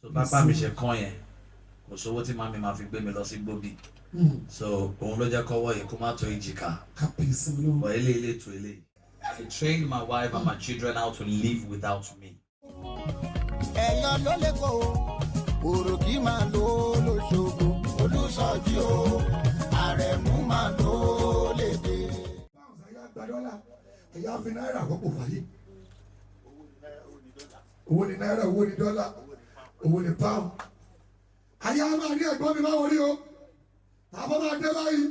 So pápá mi ṣe kán yẹn, kò sówó tí màmí máa fi gbé mi lọ sí gbóbi. So òun ló jẹ́ kọ́wọ́ yìí kó má tó ìjìká. Kábíyèsí Ọlọ́run. But eléyìí lè tó eléyìí. I trained my wife and my children how to live without me. Ẹ̀yàn ló lè kó òròkì máa lò ó lóṣogbo, Olùsọjí o, Àrẹ̀mú máa lò ó lédè. Pounds, ẹ̀yà gba dọ́là, ẹ̀yà fi náírà rọ́pò fàyè. Owó ni náírà, owó ni dọ́là, owó ni pound. Àyà máa ní ẹ̀gbọ́n mi báwo rí o, àbọ̀ máa dé báyìí.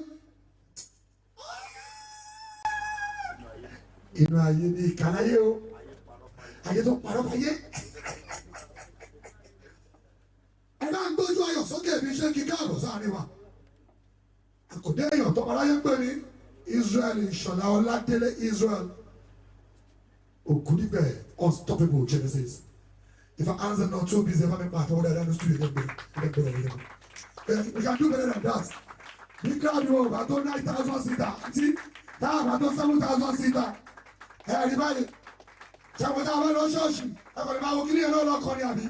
Inú ayé ní ìkàláyé o, ayé tó parọ́ fàyè. Ẹ máa ń gbójú ayọ̀ sókè bí ṣé kí káàbọ̀ sáàrin wa. Àkòdé èèyàn tó paráyé ń pè ní Israel Ìṣọ̀lá Ọládélé Israel Ògúnnígbẹ̀, unstoppable Genesis. If I answer not too busy, if I'm in part, I would studio again. We can do better than that. Ní crowd wo bá tó 9,000 seater àti tá a bá tó 7,000 seater. Ẹ rí báyìí, ṣàwọn tá a bá lọ ṣọ́ọ̀ṣì, ẹ kò lè máa wo kíní ẹ̀ náà lọ́kọ ni àbí.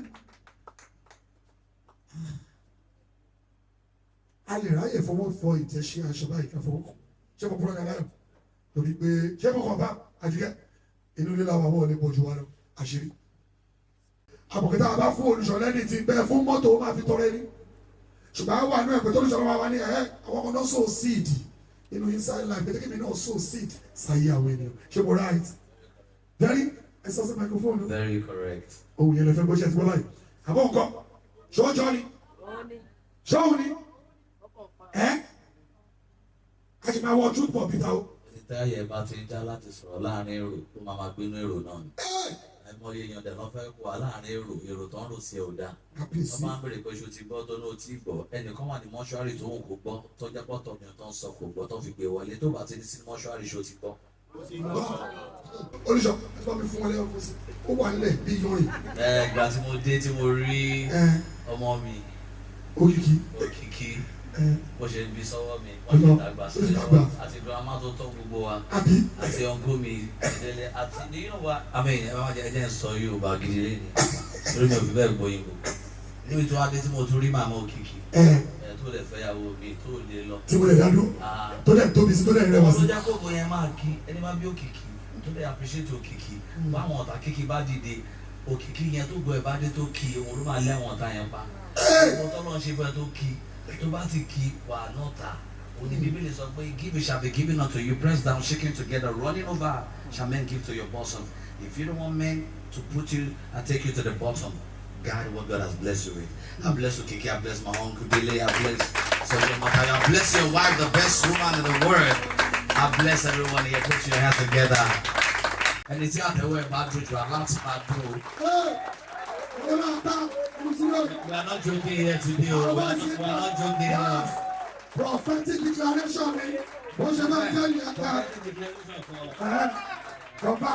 A lè ráyè fọwọ́ fọ ìtẹ̀ṣe aṣọ báyìí ká fọwọ́ kàn. Ṣé mo kúrò ní aláyọ̀? Torí pé ṣé mo kàn bá àjíkẹ́? Inú ilé làwọn àwọn ò lè pọ̀ jù wá lọ, àṣírí. Àbùkítà bá fún olùṣọ́lẹ́ni ti bẹ́ẹ̀ fún mọ́tò, ó máa fi tọrẹ ní. Ṣùgbọ́n àwọn àánú ẹ̀pẹ́ tó olùṣọ́lẹ́ máa wá ní ẹ̀ àwọn ọmọ náà sow seed inú Inside Life, pé kí mi náà sow seed sáyé àwọn ènìyàn. Ṣé mo right? Very, ẹ sọ sí microphone. Very correct. Ohun yẹn lè fẹ́ bó ṣe ti gbọ́ báyìí. Àbọ̀ nǹkan, ṣọ́jọ́ ni, ṣọ́hun ni, ẹ́ a sì máa wọ truth pọ̀ Peter o. Táyà ẹ̀ bá ti ń já láti sọ̀rọ̀ láàrin èrò, ó máa máa gbénú èrò náà ni. Àìmọye èèyàn dẹ̀ lọ́ fẹ́ kó wa láàrin èrò, èrò tó ń rò sí ẹ̀ ò dáa. Wọ́n Kábíyèsí. máa ń béèrè pé ṣo ti gbọ́ tó ní o ti gbọ́. Ẹnìkan wà ní mọ́ṣúárì tó ń kò gbọ́, tó jẹ́ pọ́tọ̀ ni tó ń sọ kò gbọ́, tó fi gbé wọlé. Tó bá ti ní sí mọ́ṣúárì, ṣo ti gbọ́? Olùṣọ́, ẹ bá mi fún wọn lẹ́yìn fún sí, ó wà nílẹ̀ bí yanrìn. Ẹ ìgbà tí mo dé tí mo rí ẹ ọmọ mi Òkìkí. Òkìkí, ẹ bó ṣe bí sọ́wọ́ mi, wọ́n ṣe Ọlọ, dàgbà ó sí ti dàgbà. àti girama tó tọ́ gbogbo wa àbí àti ọ̀nkú mi Délé àti, you know what I mean, ẹ má jẹ́ ẹ jẹ́ ń sọ Yorùbá gidi lẹ́yìn torí mi ò fi bẹ́ẹ̀ gbóyìnbó níbi tí wọ́n á dé tí mo tún rí màmá Òkìkí ẹ ẹ tó lè fẹ́yàwó mi tó lè lọ. Tí mo lè dá dúró Ah, tó dẹ̀ tóbi sí, tó dẹ̀ rẹwà sí. ló jẹ́ kókó yẹn máa kí ẹni bá bí Òkìkí tó lè appreciate Òkìkí, báwọn ọ̀tá kíkí bá dìde, Òkìkí yẹn tó gbọ́ ẹ bá dé tó kí, òun ló máa lé àwọn ọ̀tá yẹn pa. Ohun tó lọ́n ṣe fún ẹ tó kí, tó bá ti kí wà náà ta òní. Bíbélì sọ pé, "Give, it shall be given unto you, pressed down, shaken together, running over, shall men give to your bosom." If you don't want men to put you and take you to the bottom, guide what God has blessed you with. I bless Okiki, I bless my uncle Dele, I bless Sojo Matayo, I bless your wife, the best woman in the world. I bless everyone here. Put your hands together. Ẹni tí àtẹ̀wọ́ ẹ̀ bá dùn jù, aláàtì máa dùn o. Ẹ ẹ máa ta mùsùlùmí. We are not joking here today o. We are not joking here. Prophetic declaration ni bó ṣe máa jẹ́ ní ẹ̀ka ẹ̀ kọ̀ọ̀bá.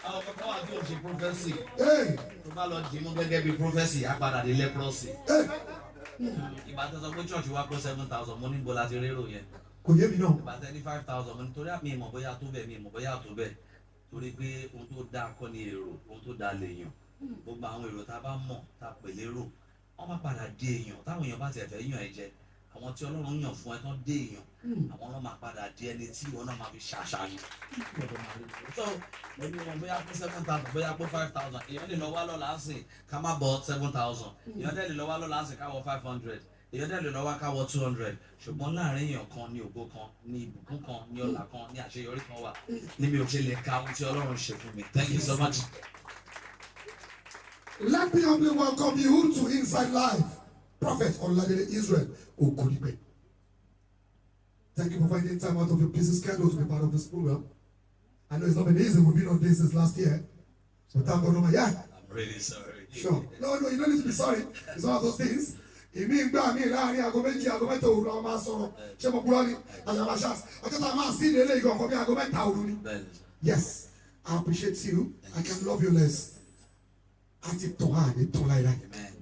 Àwọn kankan wà tí o ṣe prophecy. Ee. Tó bá lọ dì í mú gẹ́gẹ́ bí prophecy, á padà dé leprosy. Ee. Ìgbà tó sọ pé church wa pé 7,000, mo ní bo láti rérò yẹn? Kò yé mi náà. Ìgbà tẹ́ ní 5,000, mo ní torí àmì ìmọ̀ bóyá tó bẹ́ẹ̀, mi ìmọ̀ bóyá tó bẹ́ẹ̀, torí pé ohun tó dáa kọ́ ni èrò, ohun tó dáa lèèyàn. Gbogbo àwọn èrò tá a bá mọ̀ tá a pè lérò, wọ́n bá padà dé èèyàn. Táwọn èèyàn bá tiẹ̀ fẹ́ yàn ẹ́ jẹ, àwọn tí Ọlọ́run yàn fún ẹ tán dé èèyàn, àwọn náà máa padà di ẹni tí ìwọ náà máa fi ṣàṣàyàn. So mo ní wọn bóyá pé 7,000, bóyá pé 5,000, èèyàn lè lọ wá lọ́la sìn ká má bọ̀ 7,000, èèyàn dẹ̀ lè lọ wá lọ́la sìn ká wọ 500, èèyàn dẹ̀ lè lọ wá ká wọ 200. Ṣùgbọ́n láàrin èèyàn kan ní ògo kan, ní ìbùkún kan, ní ọlà kan, ní àṣeyọrí kan wà ní mi ò ṣe lè ka ohun tí Ọlọ́run ṣe fún mi. Thank you so much. Let me humbly welcome you to Inside Life, Prophet Oladele Israel Ogunigbe. Thank you for finding time out of your busy schedule to be part of this program. I know it's not been easy. We've been on this since last year. So thank God, yeah. I'm really sorry. Sure. No, you don't need to be sorry. It's one of those things. Èmi ń gbà mí láàrin aago 2, aago 3 òru àwọn máa sọ̀rọ̀. Ṣé mo kúrọ́ ni? Àyàmá ṣáàs. Ọjọ́ tá a máa sí ilé ìgbọ̀n kan bí aago 3 òru ni. Bẹ́ẹ̀ni sir. Yes, I appreciate you. I can love you less. A ti tàn á ní tàn láíláí. Amen.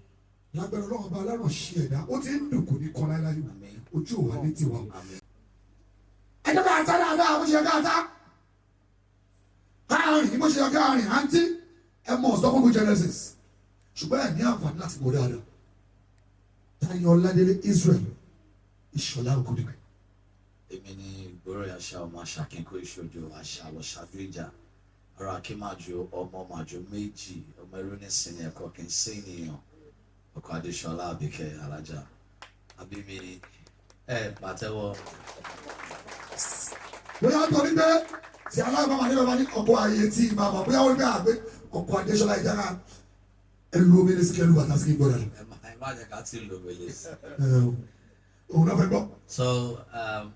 Lágbára Ọlọ́run ọba aláràn ṣe ẹ̀dá. Ó ti ń dùn, kò ní kan láíláí. Àmín. Ojú ò wá ní tiwa. Àmín. Ẹ jẹ́ ká ta dáadáa bó ṣe yẹ ká ta. Ká rìn bó ṣe yẹ ká rìn, àǹtí. Ẹ mọ Unstoppable Genesis, ṣùgbọ́n ẹ ní àǹfààní láti mọ̀ dáadáa. Táyọ̀ Ọládélé Israel Ìṣọ̀lá Ògúndìpẹ̀. Èmi ní ìgboro àṣà, ọmọ àṣàkínkù ìṣojú àṣà lọ ṣáájú ìjà ọ̀rọ̀ akínmájú, ọmọ màjú méjì, ọmọ ẹrú ní sinmi ẹ̀kọ́ kì í sí ènìyàn, ọkọ Adéṣọlá Àbíkẹ́ Alájà àbími ẹ pàtẹ́wọ́. Bóyá torí pé tí aláìmọ́ máa ní bàbá ní ọkọ̀ ayé tí màmá, bóyá wọ́n gbé àgbẹ̀ ọkọ̀ Adéṣọlá ìjára ẹlú omi ní sikẹ́lú bàtà sí gbọ́dọ̀. Ẹ má jẹ́ ká tí ì lò wẹlé sí. Òun náà fẹ́ gbọ́. So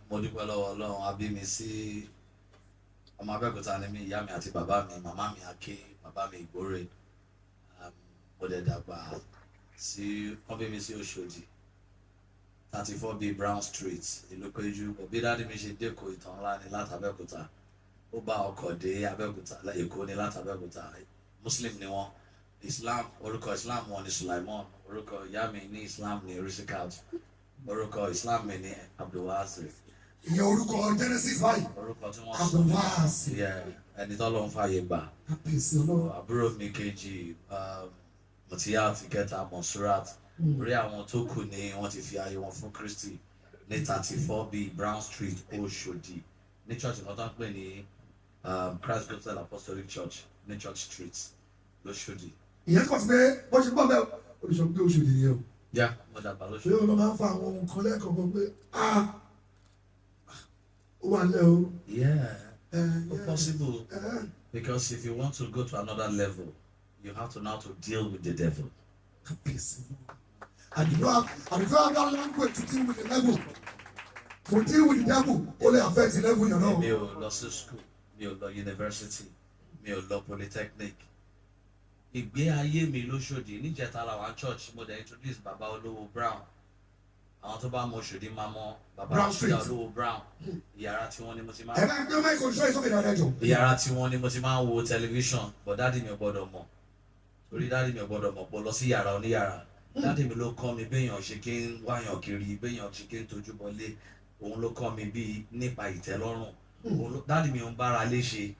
mo dúpẹ́ lọ́wọ́ Ọlọ́run. A bí mi sí ọmọ Abẹ́òkúta ni mí. Ìyá mi àti bàbá mi, màmá mi Aké, bàbá mi Ìgbórè. Mo dẹ̀ dàgbà sí, wọ́n bí mi sí Òṣòdì, 34B Brown Street, ìlú Péjú. Bí daddy mi ṣe dẹ́kọ̀, ìtàn ńlá ni látàbẹ́òkúta. Ó bá ọkọ̀ dé Abẹ́òkúta, Èkó ní látàbẹ́òkúta. Muslim ni wọ́n, Islam, orúkọ Islam wọn ni Sulaimon. Orúkọ ìyá mi ní Islam ní Risikat. Orúkọ Islam mi ní Abdulwasi. Ìyẹn orúkọ Genesis báyìí? Orúkọ tí wọ́n sọ. Abdulwasi. Yeah, ẹni tó ló ń fààyè gbà. Kábíyèsí Ọlọ́run. Àbúrò mi kejì, Mutiyat, kẹta Monsurat. Orí àwọn tó kù ni wọ́n ti fi ayé wọn fún Kristi ní 34B Brown Street, Oṣòdì, ní church kan tó ń pè ní Christ Gospel Apostolic Church ní Church Street, lóṣòdì. Ìyẹn kàn sí pé bó ṣe gbọ́ bẹ́ẹ̀, olùṣọ́ gbé Oṣòdì nìyẹn o. Yá, mo dàgbà Ṣé lóṣòdì. o lọ máa ń fa àwọn nǹkan lẹ́ẹ̀kọ̀ọ̀kan pé ah, ó wà lẹ́ o? Yeah, ẹ ó possible, ẹ because if you want to go to another level, you have to now to deal with the devil. Kábíyèsí. And you don't have that language to deal with the level, to deal with the devil, ó lè affect the level yẹn Mi náà. ò lọ sí school, mi ò lọ university, mi ò lọ polytechnic. Ìgbé ayé mi lóṣòdì níjẹta làwọn church, mo dẹ̀ introduce Baba Olówó Brown. Àwọn tó bá mọ Òṣòdì máa mọ Baba Brown Rashida Street. Olówó Brown. Ìyàrá tí wọ́n ní mo ti máa Ẹ bá gbé mic olùṣọ́ ìsókè dáadáa jọ. Ìyàrá tí wọ́n ní mo ti máa ń wo tẹlifíṣàn, but daddy mi ò gbọ́dọ̀ mọ̀, torí daddy mi ò gbọ́dọ̀ mọ̀ pọ̀ lọ sí yàrá oníyàrá. Daddy mi ló kọ́ mi béèyàn ṣe kí ń wáyàn kiri, béèyàn ṣe kí ń tojú bọlé. Òun ló kọ́ mi bíi nípa ìtẹ́lọ́rùn. Daddy mi ń bára lé ṣe,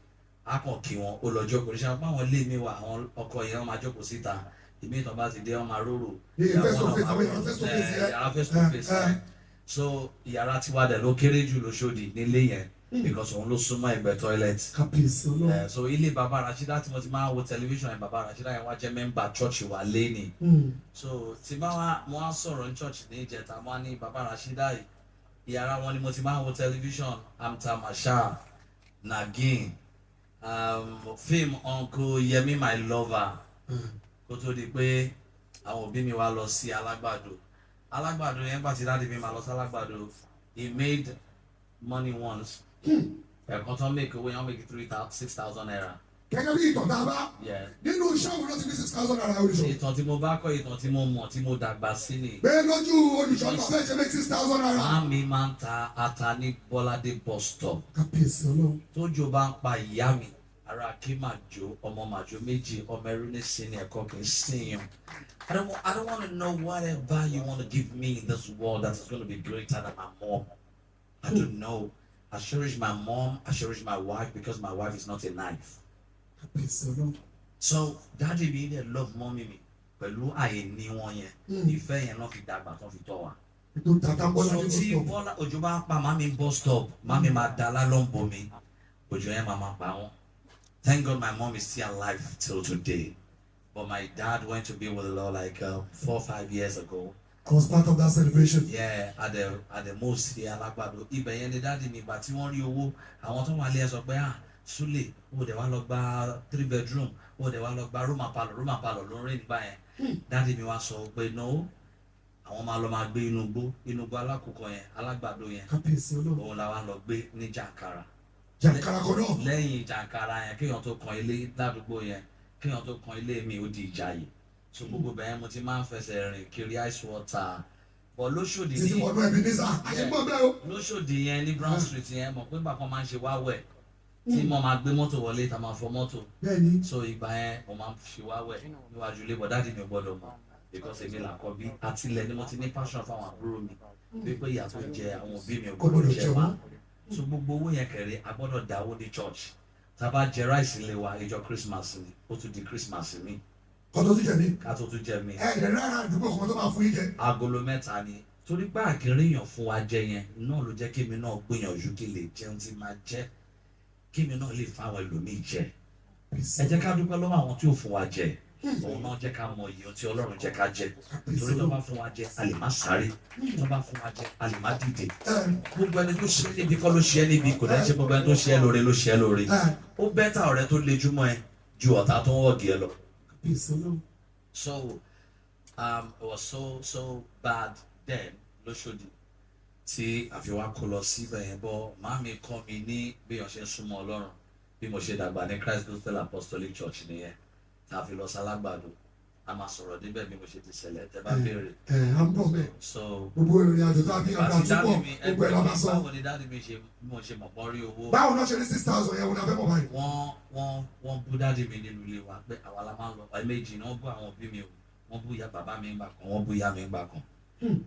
á kàn kí wọn, ó lọ jókòó. Níṣẹ́ pé àwọn ilé mi wà, àwọn ọkọ yẹn, wọ́n máa jókòó síta. Ìmí ìtàn bá ti dé, wọ́n máa róró. Ní face to face, àwọn èèyàn face to face yẹn. Yàrá face to face yẹn. So ìyàrá tiwa dẹ̀ ló kéré jù lóṣòdì nílé yẹn, because òun ló súnmọ́ ẹgbẹ́ toilet. Kábíyèsí Ọlọ́run. So ilé Baba Rashida tí mo ti máa ń wo tẹlifíṣàn yẹn, Baba Rashida yẹn wá jẹ́ member church wa léni. So tí bá wá, mo wá sọ̀rọ̀ ní church ní ìjẹta, mo wá ní Baba Rashida yìí, ìyàrá wọn ni mo ti máa ń wo tẹlifíṣàn, Amta Masha, Nagin, film Uncle Yemi My Lover, kó tó di pé àwọn òbí mi wá lọ sí Alágbàdo. Alágbàdo yẹn, gbà tí daddy mi máa lọ sí Alágbàdo, he made money once. Ẹ̀kan tó make owó yẹn, wọ́n make 3,000, 6,000 naira. Gẹ́gẹ́ bí ìtàn tá a bá nínú iṣẹ́ òun ló ti ní 6,000 naira, olùṣọ́. Ìtàn tí mo bá kọ́, ìtàn tí mo mọ̀, tí mo dàgbà sí ni. Pé lójú olùṣọ́ náà fẹ́ ṣe make 6,000 naira. Màámi máa ń ta ata ní Bọ́ládé bus stop. Kábíyèsí Ọlọ́run. Tójò bá ń pa ìyá mi, ara kí màá jó, ọmọ màjò méjì, ọmọ ẹrú ní sinmi ẹ̀kọ́ kì í sìn. I don't want to know whatever you want to give me in this world that is going to be greater than my mom. I don't know. I cherish my mom. I cherish my wife, because my wife is not a knife. Kábíyèsí Ọlọ́run. So daddy mi dẹ̀ love mommy mi pẹ̀lú àìní wọn yẹn. Ìfẹ́ yẹn náà fi dàgbà tán, fi tọ́ wa. Ètò tàtà Bọ́lá So ní tí bus stop. Bọ́lá òjò bá pa màmí bus stop, màmí máa da lálọ́ǹbò mi, òjò yẹn máa máa pa wọ́n. Thank God my mom is still alive till today, but my dad went to be with the Lord like 4, 5 years ago. I was part of that celebration. Yeah, at the most sí Alágbàdo ibẹ̀ yẹn ni daddy mi. Ìgbà tí wọ́n rí owó, àwọn tó wà lé ẹ sọ pé, "Ah, Sule, ó dẹ̀ wá lọ gba three bedroom, ó dẹ̀ wá lọ gba room and parlour." Room and parlour ló ń rìn nígbà yẹn. Daddy mi wá sọ pé no, àwọn máa lọ máa gbé inú igbó alákòókò yẹn, Alágbàdo yẹn. Kábíyèsí Ọlọ́run. Òun la wá lọ gbé ní Jàǹkàrà. Jàǹkàrà kan náà. Lẹ́yìn Jàǹkàrà yẹn, kéèyàn tó kan ilé ládùúgbò yẹn, kéèyàn tó kan ilé mi, ó di Ìjàyè. So gbogbo bẹ́ẹ̀ mo ti máa ń fẹsẹ̀ rìn kiri ice water bọ̀ lóṣòdì. Títí Ní wọnú ẹbí ní sà àṣegbọ́n bẹ́ẹ̀ o. Lóṣòdì yẹn ní Brown Street yẹn, mọ̀ pé bàkan máa ń ṣe wáwẹ̀ tí mo máa gbé mọ́tò wọlé, tá máa fọ mọ́tò. Bẹ́ẹ̀ni. So ìgbà yẹn mo máa ń ṣe wáwẹ̀ níwájú ilé, bọ̀ daddy mi ò gbọ́dọ̀ mọ̀, because èmi làkọ́bí. Àtilẹ̀ ni mo ti ní passion fáwọn àbúrò mi wípé ìyà tó jẹ àwọn òbí mi ò Kò gbọ́dọ̀ gbọ́dọ̀ jẹ jẹ wá. wọ́n. So gbogbo owó yẹn kẹrẹ, a gbọ́dọ̀ dáwó ní church. Tá a bá jẹ rice ilé wa ìjọ Christmas ni, ó tún di Christmas mi. Kọ́tọ́ tó jẹ mí. Ká tó tún jẹ mi. Ẹ ìrẹ̀ náírà àdúgbò kan tó máa fún yín jẹ. Agolo mẹ́ta ni, torí pé àkìríyàn fún wa jẹ yẹn náà ló jẹ́ kémi náà gbìyànjú kí n lè jẹun tí máa jẹ, kémi náà lè fáwọn ẹlòmíì jẹ. Ẹ jẹ́ ká dúpẹ́ lọ́wọ́ àwọn tí ò fún wa jẹ. Òun náà jẹ́ ká mọ iye tí Ọlọ́run jẹ́ ká jẹ, torí tó bá fún wa jẹ, a lè má sáré. Tó bá fún wa jẹ, a lè má dìde. Gbogbo ẹni tó ṣe é níbi kọ́ ló ṣe é níbi, kò dẹ́ ṣe gbogbo ẹni tó ṣe é lóore ló ṣe é lóore. Ó better ọ̀rẹ́ tó lejúmọ́ ẹ ju ọ̀tá tó ń wọ̀gì ẹ lọ. So it was so so bad then lóṣòdì tí àfiwá kó lọ síbẹ̀ yẹn bọ́. Màámi kọ́ mi ní bí wọ́n ṣe ń súnmọ́ Ọlọ́run. Bí mo ṣe dàgbà ní Christ Gospel Apostolic Church nìyẹn, tá a fi lọ sálágbàdo. A máa sọ̀rọ̀ níbẹ̀ bí mo ṣe ti ṣẹlẹ̀ tẹ́ bá béèrè. Ẹ à ń bọ̀ bẹ́ẹ̀. So gbogbo ìrìn àjò tá a fi àgbà àti túbọ̀ daddy mi, gbogbo ẹ̀ la máa sọ. Báwo ni daddy mi ṣe, bí mo ṣe mọ̀ pọ́n rí owó? Báwo náà ṣe ní 6,000 yẹn, wọn la fẹ́ mọ̀ báyìí? Wọ́n bú daddy mi nínú ilé wa pé àwa la máa ń lọ. Ẹ̀ẹ̀mejì ni wọ́n bú àwọn òbí mi o. Wọ́n bú ìyá bàbá mi ńgbà kan, wọ́n bú ìyá mi ńgbà kan.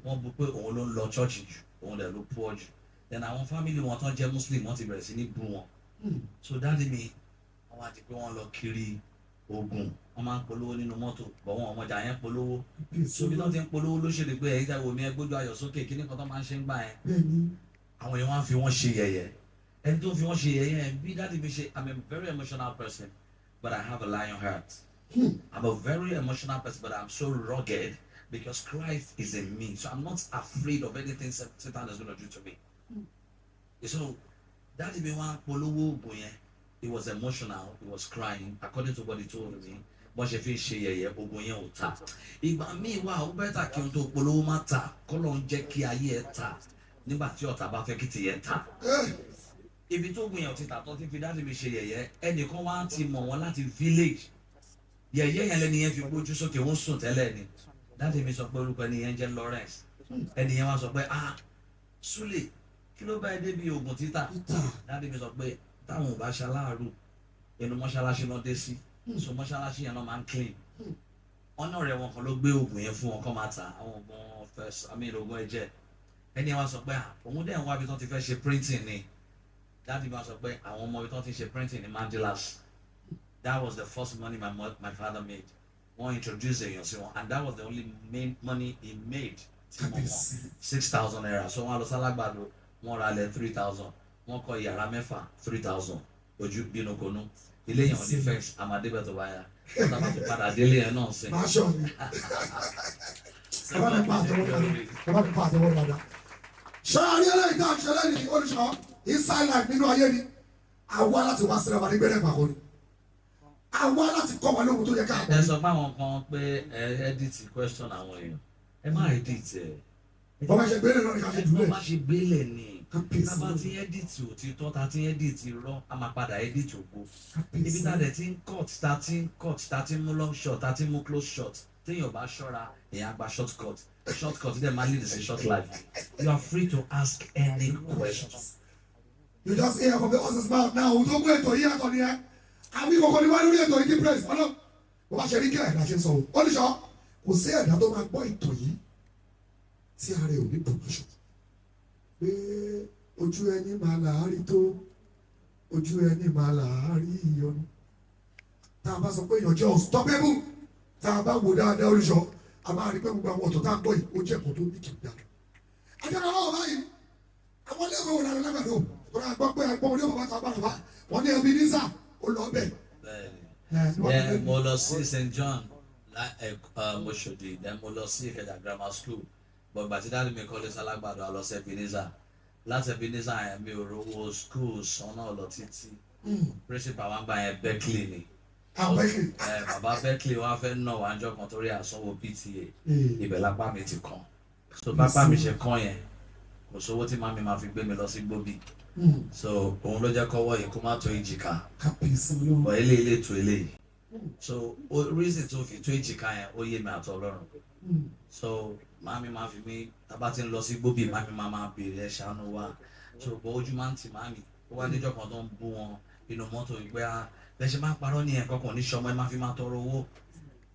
Wọ́n bú pé òun ló ń lọ church jù, òun dẹ̀ ló poor jù. Then àwọn family wọn tán jẹ́ Muslim, wọ́n ti bẹ̀rẹ̀ sí ní bú wọn. So daddy mi, wọ́n wá di pé wọ́n lọ kiri oògùn. Wọ́n máa ń polówó nínú mọ́tò bọ̀, wọ́n ọmọjà yẹn polówó. So bí wọ́n ti ń polówó lóṣèlú pé ẹ̀yin tẹ́ wo mi, ẹ gbójú ayọ̀ sókè, kíní kan tó máa ń ṣe ń gbà yẹn. Àwọn èèyàn wá ń fi wọ́n ṣe yẹ̀yẹ́. Ẹni tó fi wọ́n ṣe yẹ̀yẹ́ yẹn, bí daddy mi ṣe, I'm a very emotional person, but I have a lion heart. I'm a very emotional person, but I'm so rugged because Christ is in me, so I'm not afraid of anything Satan is gonna do to me. So daddy mi wá ń polówó oògùn yẹn. He was emotional, he was crying according to what he told me. Bọ́n ṣe fi ń ṣe yẹ̀yẹ́, oògùn yẹn ò ta. Ìgbà míì wà, ó better kí n tó polówó má ta, kọ́lọ́ ń jẹ́ kí ayé ẹ̀ ta nígbà tí ọ̀tá bá fẹ́ kí tìyẹ ta. Ibi tó gbìyànjú ti tà tó ti fi daddy mi ṣe yẹ̀yẹ́, ẹnìkan wá ti mọ̀ wọ́n láti village. Yẹ̀yẹ́ yẹn lẹ́ni yẹn fi gbójú sókè, wọ́n sùn tẹ́lẹ̀ ni. Daddy mi sọ pé orúkọ ẹni yẹn jẹ́ Lawrence. Ẹni yẹn wá sọ pé, "Ah, Sule, kí ló bá ẹ débi oògùn títà?" Daddy mi sọ pé táwọn ò bá ṣaláàrù, inú mọ́ṣáláṣí náà dé sí, so mọ́ṣáláṣí yẹn náà máa ń clean. Ọ̀nà rẹ̀ wọn kan ló gbé oògùn yẹn fún wọn kọ́ máa ta àwọn oògùn first, I mean, oògùn ẹ̀jẹ̀. Ẹni yẹn wá sọ pé, ah, òun dẹ̀ ń wá ibi tó ti fẹ́ ṣe printing ni. Daddy bá sọ pé àwọn ọmọ ibi tó ti ṣe printing ní Mandilas. That was the first money my father made. Wọ́n introduce èèyàn sí wọn, and that was the only main money he made tí mo mọ̀, ₦6,000. So wọ́n á lọ sálágbàdo, wọ́n ra lẹ̀ 3,000, wọ́n kọ́ yàrá mẹ́fà, 3,000, ojú bínú konú. Ilé yẹn ò ní fence. Àmàdébẹ̀ tó bá yá, wọ́n tábà tó padà délé yẹn náà sìn. Máa ṣọ mi, ẹ bá mi pa àtẹwọ́ dáadáa, ẹ bá mi pa àtẹwọ́ dáadáa. Ṣáàrí eléyìí tá a ṣẹlẹ̀ ní olùṣọ́, inside life nínú ayé ni àwa láti wá síra wa ní gbẹ́rẹ́ ìpàkọ́ ni àwa láti kọ́ wa lóhun tó yẹ ká Ẹ sọ fún àwọn kan pé ẹ edit question àwọn èèyàn. Ẹ má edit ẹ. Bọ́n bá ṣe gbélé náà ni ká ṣe Ẹ jùlẹ̀. bá ṣe gbélé ni. Kábíyèsí. Tá a bá ti edit òtítọ́, tá a ti edit irọ́, a máa padà edit ògo ibi tá a dẹ̀ ti ń cut, tá a ti ń cut, tá a ti ń mú long shot, tá a ti ń mú close shot. Téèyàn bá ṣọ́ra, èèyàn á gba short cut. Short cut dẹ̀ máa lead sí short life. You are free to ask any question. You just hear from the horse's mouth now. Ohun tó mú ètò yìí yàtọ̀ nìyẹn. Àwọn ìkọ̀kọ̀ ni wá lórí ètò yìí kí praise ọlọ́ bó bá ṣe rí kí ẹ̀dá ṣe ń sọ o. Olùṣọ́, kò sí ẹ̀dá tó máa gbọ́ ètò yìí tí ara ẹ̀ ò ní bùkún pé ojú ẹni máa làárí tó, ojú ẹni máa làárí ìyọnu. Tá a bá sọ pé èèyàn jẹ́ unstoppable, tá a bá wò dáadáa, olùṣọ́, a máa rí pé gbogbo àwọn ọ̀tọ̀ tá a gbọ́ yìí, ó jẹ́ ẹ̀kọ́ tó ní kìí dáadáa. Ajá náà báyìí, àwọn ilé ìwé wò lálẹ́ lágbàdo tó náà gbọ́ pé àgbọ̀n orí bàbá kan bá wọ́n ní Ebenezer ó lọ bẹ̀. Then mo lọ sí St John Mọ́ṣọ́dì, then mo lọ sí Ìkẹjà Grammar School, but ìgbà tí daddy mi kọ́lé sálágbàdo, a lọ sí Ebenezer. Láti Ebenezer yẹn, mi ò rówó school san náà lọ títí. Principal wa ń gbà yẹn, Berkeley ni. Àwọn Berkeley. Ẹ bàbá Berkeley wa fẹ́ nà wá ńjọ́ kan torí àsanwó PTA. Ibẹ̀ lápá mi ti kàn. So pápá mi ṣe kàn yẹn, kò sówó tí màmí máa fi gbé mi lọ sí gbóbi. So òun ló jẹ́ kọ́wọ́ yìí kó má tó èjìká. Kábíyèsí Ọlọ́run. But eléyìí lè tó eléyìí. So reason tó fi tó èjìká yẹn, ó yé mi àtọ Ọlọ́run. So màmí máa fi mí, tábà ti ń lọ sí gbóbi, màmí máa béèrè, "Ẹ ṣàánú wa." So bọ́ ojú máa ń tì màmí. Ó wá níjọ́ kan tó ń bú wọn inú mọ́tò ìgbé, a bẹ́ẹ̀ ṣe máa ń parọ́ ní ẹ̀kọ́ kan ní sọmọ ẹ máa fi máa tọrọ owó.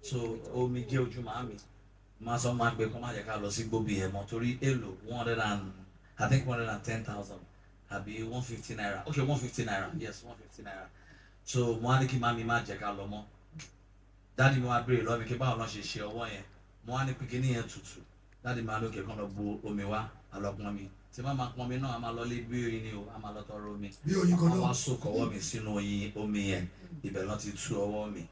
So omi jẹ́ ojú màmí, máa sọ máa gbé kó má jẹ́ ká lọ sí gbóbi yẹn mọ́, torí èlò one hundred and, I think, 110,000 àbí ₦150. Okay, ₦150, yes, ₦150. So mo wá ní kí mami má jẹ́ ká lọ mọ́. Daddy mi wá béèrè lọ́wọ́ mi kí báwo náà ṣe ṣe ọwọ́ yẹn. Mo wá ní pé kíní yẹn tutù. Daddy mi á lókè kán lọ bu omi wá, àlọ́ pọn mi. Tí má máa pọn mi náà, a máa lọ lé bí oyin ni o, a máa lọ tọrọ omi. Bí oyin kan Wọ́n náà. wá soak ọwọ́ mi sínú oyin, omi yẹn. Ibẹ̀ lọ́ ti tú ọwọ́ mi.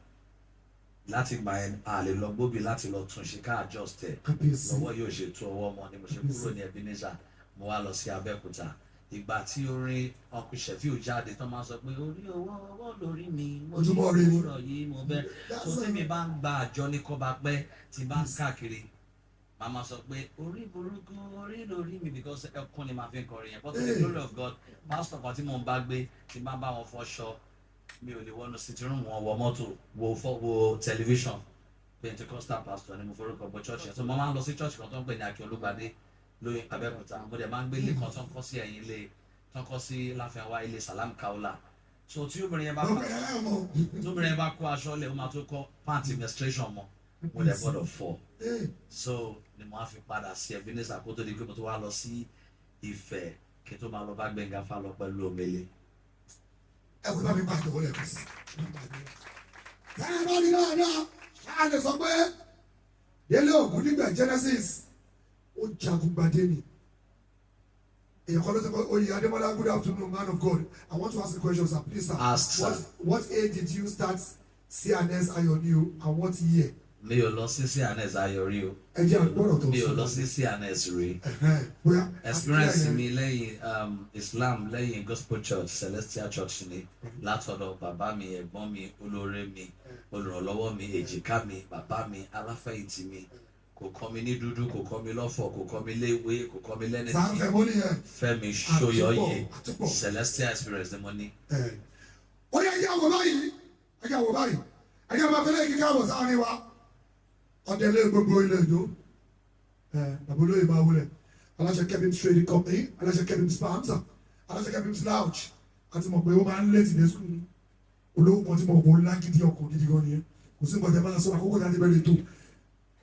Láti gbà yẹn, a lè lọ gbóbi láti lọ tún ṣe ká adjust ẹ̀. Kábíyèsí. Lọ́wọ́ yóò ṣe tú ọwọ́ mọ́ ni mo ṣe kúrò ní Ebenezer, mo wá lọ sí Abẹ́òkúta. Ìgbà tí orin Uncle Shefiu jáde tó máa ń sọ pé orí owó ọwọ́ lórí mi, mo ní Ojúmọ́ ire ni. òwúrọ̀ yìí mo bẹ́. So tí mi bá ń gba àjọ ní Kọ́bapẹ́, tí bá ń káàkiri, màá máa sọ pé orí burúkú orí lórí mi, because ẹkún ni màá fi ń kọrin yẹn. But to the glory of God, pastor kan tí mò ń bá gbé, tí bá bá wọn fọṣọ, mi ò lè wọnú sitting room wọn, wọ mọ́tò, wo fọ́, wo television. Pentecostal pastor ni, mo forúkọ bọ church yẹn. So mo máa ń lọ sí church kan tó ń pè ní Akin Olúgbadé lóyún Abẹ́òkúta. Mo dẹ̀ máa ń gbé ilé kan tó ń kọ́ sí ẹ̀yìn ilé tó ń kọ́ sí Láfẹnwá, ilé Salam Kaula. So tí obìnrin yẹn bá Lọ́pẹ́ ẹ̀ mọ̀. tí obìnrin yẹn bá kó aṣọ lẹ̀, ó máa tó kọ́ pant menstruation mọ́, mo dẹ̀ gbọ́dọ̀ fọ̀. So ni mo á fi padà sí Ebenezer kó tó di pé mo tó wá lọ sí Ifẹ̀, kí n tó máa lọ bá Gbẹ̀ngà Fálọ pẹ̀lú omele. Ẹ kò bá mi pàdé wọlé ẹ̀kọ́ sí. Táyà bá mi dáadáa, ṣáà lè sọ pé Délé Ògúndígbẹ̀ Genesis ó jagun gbadé ni. Èèyàn kan ló sọ pé, "Oyè Adémọ́lá, good afternoon, man of God. I want to ask a question, sir. Please, sir." Ask, sir. What age did you start C&S Ayọ̀ni o, and what year? Mi ò lọ sí C&S Ayọ̀ rí o. Ẹ jẹ́ àgbọ̀rọ̀ tó Mi ò sọ. lọ sí C&S rí. Ẹ̀hẹ́n, bóyá. Experience mi lẹ́yìn Islam, lẹ́yìn Gospel Church, Celestial Church ni, látọ̀dọ̀ bàbá mi, ẹ̀gbọ́n mi, olóore mi, olùrànlọ́wọ́ mi, èjìká mi, bàbá mi, aláfẹ̀yìntì mi. Kò kọ́ mi ní dúdú, kò kọ́ mi lọ́fọ̀, kò kọ́ mi léwé, kò kọ́ mi lẹ́ni. Sáńfẹ̀ mọ́ nìyẹn. Fẹ́mi Ṣóyọyè. Àtúpọ̀. Celestial experience ni mo ní. Ẹ̀. Ó yẹ ẹjẹ́ àwọ̀ báyìí, ẹjẹ́ àwọ̀ báyìí, ẹjẹ́ àwọ̀ afẹ́lẹ́ kíkẹ́ àwọ̀ sáárín wa. Ọdẹ ilé gbogbo ilé ìjó. Ẹ̀, bàbá olóyè máa wọlé. Aláṣẹ Kevin Trading Company, aláṣẹ Kevin Spams, aláṣẹ Kevin Lounge. Àti mọ̀ pé ó máa ń late dé school. Olówó kan tí mo kò ńlá gidi, ọkọ̀ gidi gan nìyẹn. Kò sí nǹkan tẹ máa sọ àkókò tí a ti bẹ̀rẹ̀ ètò.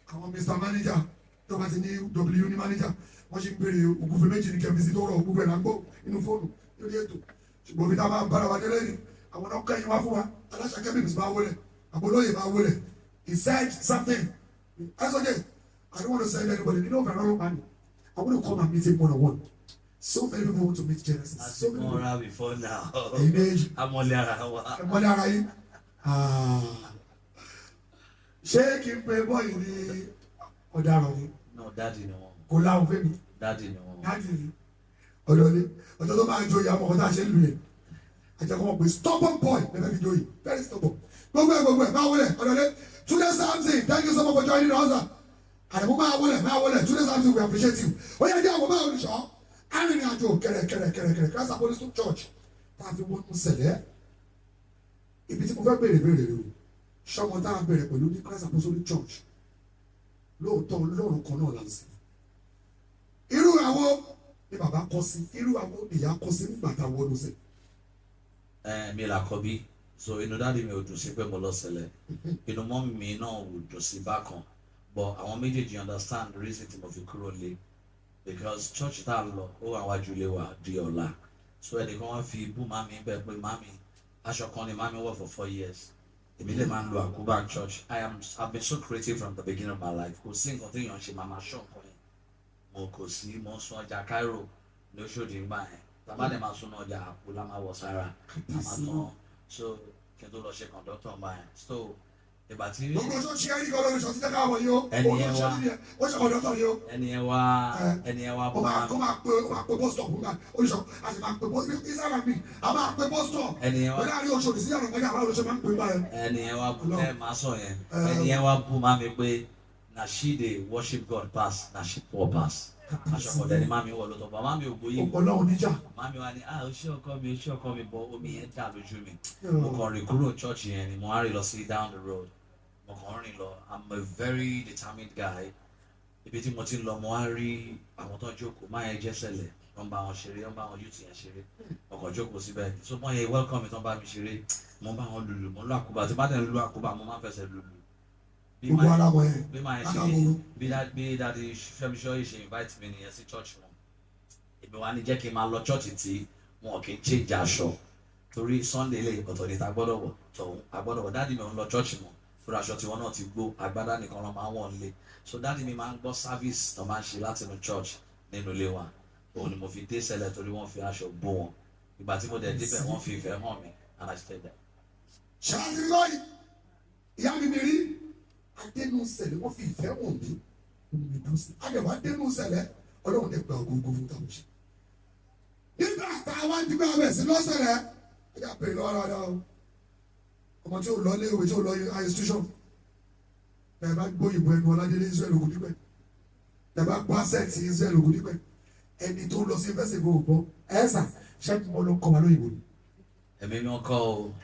Àwọn Mr Manager tó bá ti ní W ní manager, wọ́n ṣe ń béèrè ògúnfe méjì ní kẹ́mi sí tó rọ̀, gbogbo ẹ̀ là ń gbọ́ nínú fóònù lórí ètò. Ṣùgbọ́n bí tá a máa bára wa délé ni àwọn náà kẹ́yìn wá fún wa. Aláṣẹ Kevin máa wọlé, àbólóyè máa wọlé. He said something. That's okay. I don't want to send anybody. You know, if I don't man, I want to come and meet him one on one. So many people want to meet Genesis. So many people. Mọ́ra before now. Ẹ̀yin méjì. Amọ̀lẹ̀ ara wa. Ẹ mọ́lẹ̀ ara yín. Ah. Ṣé kí n pe bọ́ọ̀lù ní ọ̀daràn ni? No, daddy ni wọ́n. Kò láwọn fẹ́mi. Daddy ni wọ́n. Láti rí ọ̀dọ̀ ni ọjọ́ tó máa joyè, àwọn ọ̀gá tá a ṣe ń lù yẹn. Àjẹkọ́ wọn pé stubborn boy lẹ́fẹ̀ẹ́ fi joyè, very stubborn. Gbogbo ẹ̀ gbogbo ẹ̀ máa wọlé ọ̀dọ̀ ni. Túndé Samson, thank you so much for joining us. Àdàmú máa wọlé, máa wọlé. Túndé Samson, we appreciate you. Ó yẹ kí àwọn máa olùṣọ́ arìnrìn àjò kẹrẹkẹrẹ kẹrẹkẹrẹ Christ Apostolic Church tá a fi wọ́n ń sẹ̀lẹ̀. Ibi tí mo fẹ́ béèrè béèrè rè o, ṣọmọ tá a bẹ̀rẹ̀ pẹ̀lú ní Christ Apostolic Church, lóòótọ́ Ọlọ́run kan náà là ń sìn. Irú àwo ni bàbá kọ sí, irú àwo ni ìyá kọ sí nígbà tá a wọnú sí? Ẹ mi là kọ́ bí. So inú daddy mi ò dùn sí pé mo lọ sẹ̀lẹ̀, inú mọ́ mi náà ò dùn sí bákan, but àwọn méjèèjì understand the reason tí mo fi kúrò lé, because church tá a lọ, ó wà wájú ilé wa di ọ̀la. So ẹnìkan wá fi bú mami bẹ́ẹ̀ pé mami, aṣọ kan ni mami wọ̀ for 4 years. Èmi lè máa ń lo àkúbà church. I've been so creative from the beginning of my life. Kò sí nǹkan tí èèyàn ṣe, máa máa ṣọ́ nǹkan yẹn. Mo kò sí, mo ń sun ọjà Cairo ní Oṣòdì ńgbà yẹn. Tàbá dẹ̀ máa sun ọjà, àpò la máa wọ̀ sára, a máa tán. So kí n tó lọ ṣe kọ̀ǹdọ́tọ̀ ńgbà yẹn, so ìgbà tí Gbogbo tó ṣe é rí kan lórí ṣọtí jẹ́ káwọn yìí ó Ẹni òun yẹn ló ṣe wá. nìyẹn, ó ṣe kọ̀dọ́tọ̀ yìí ó. Ẹni yẹn wá ẹni yẹn wá Ó máa kó máa pe bus stop nígbà olùṣọ́, a sì máa pe bus Instagram mi, a máa pe bus stop. Ẹni yẹn wá. Pẹ̀lú àárín Oṣòdì sí àrùn kọjá, àwọn olùṣọ́ máa ń pè báyẹn. Ẹni yẹn wá bú ẹ máa sọ yẹn. Eh. Ẹni yẹn wá bú mami pé na she dey worship God pass, na she poor pass. Aṣọ kọ̀dẹ̀ ni mami wọ̀ lọ́tọ̀ bọ̀, mami ò gbóyè. Ọlọ́run níjà. Mami wa ni, "Ah, o ṣé ọkọ mi, o ṣé ọkọ mi." Bọ omi yẹn dà lójú mi. Mo kàn rìn kúrò church yẹn ni, mo á rìn lọ sí down the road. Mo kàn rìn lọ. I'm a very determined guy. Ibi tí mo ti ń lọ, mo á rí àwọn tó ń jókòó máa yẹn jẹ́sẹ̀lẹ̀, wọ́n bá wọn ṣeré, wọ́n bá wọn youth yẹn ṣeré. Mo kàn jókòó síbẹ̀. So wọ́n yẹ welcome mi, tó ń bá mi ṣeré, mo bá wọn lùlù, mo ń lo àkúbà. Tí bá dẹ̀ ń lu àkúbà, mo máa ń fẹsẹ̀ lùlù bí Gbogbo ara wọn yẹn. Bí máa yẹn ṣe Aláwo. Bí daddy Fẹ́mi Ṣọ́yè ṣe invite mi nìyẹn sí church wọn. Èmi wá ní jẹ́ kí n máa lọ church tí wọn kì í change aṣọ. Torí Sunday lè ọ̀tọ̀ ní ta gbọ́dọ̀ wọ̀, tọ̀hún agbọ́dọ̀ wọ̀. Daddy mi ò ń lọ church mọ́, fúra aṣọ tiwọn náà ti gbó, agbádá nìkan ló máa ń wọ̀ nílé. So daddy mi máa ń gbọ́ service tó máa ń ṣe láti inú church nínú ilé wa. Òun ni mo fi dé sẹ́lẹ̀ torí wọ́n fi aṣọ bó wọn. Ìgbà tí mo dẹ̀ débẹ̀, wọ́n fi ìfẹ́ hàn mí and I stayed there. Ṣáàtì lọ́yìn ìyá mi mi rí adénú sẹ̀lẹ̀, wọ́n fi ìfẹ́ wọ̀n mí, mi dùn sí adẹ̀wà adénú sẹ̀lẹ̀. Ọlọ́run dẹ̀ gba ògógó fún táwọn ṣe. Nígbà tá a wá ń dìgbà bẹ̀ sí lọ́sẹ̀lẹ̀, ẹ jà pé lọ́wọ́ dáadáa o. Ọmọ tí ò lọ léèwé, tí ò lọ institution, bẹ́ẹ̀ bá gbóyìnbó ẹnu Ọládélé Israel Ògúndípẹ̀, bẹ́ẹ̀ bá gbọ́ accent Israel Ògúndípẹ̀, ẹni tó lọ sí fẹsẹ̀ gbọ́ gbọ́ ẹ̀ sà ṣẹ́gun mọ́ ló ń kọ́ wa lóyìnbó ni. Ẹ̀mí mi kọ́ o,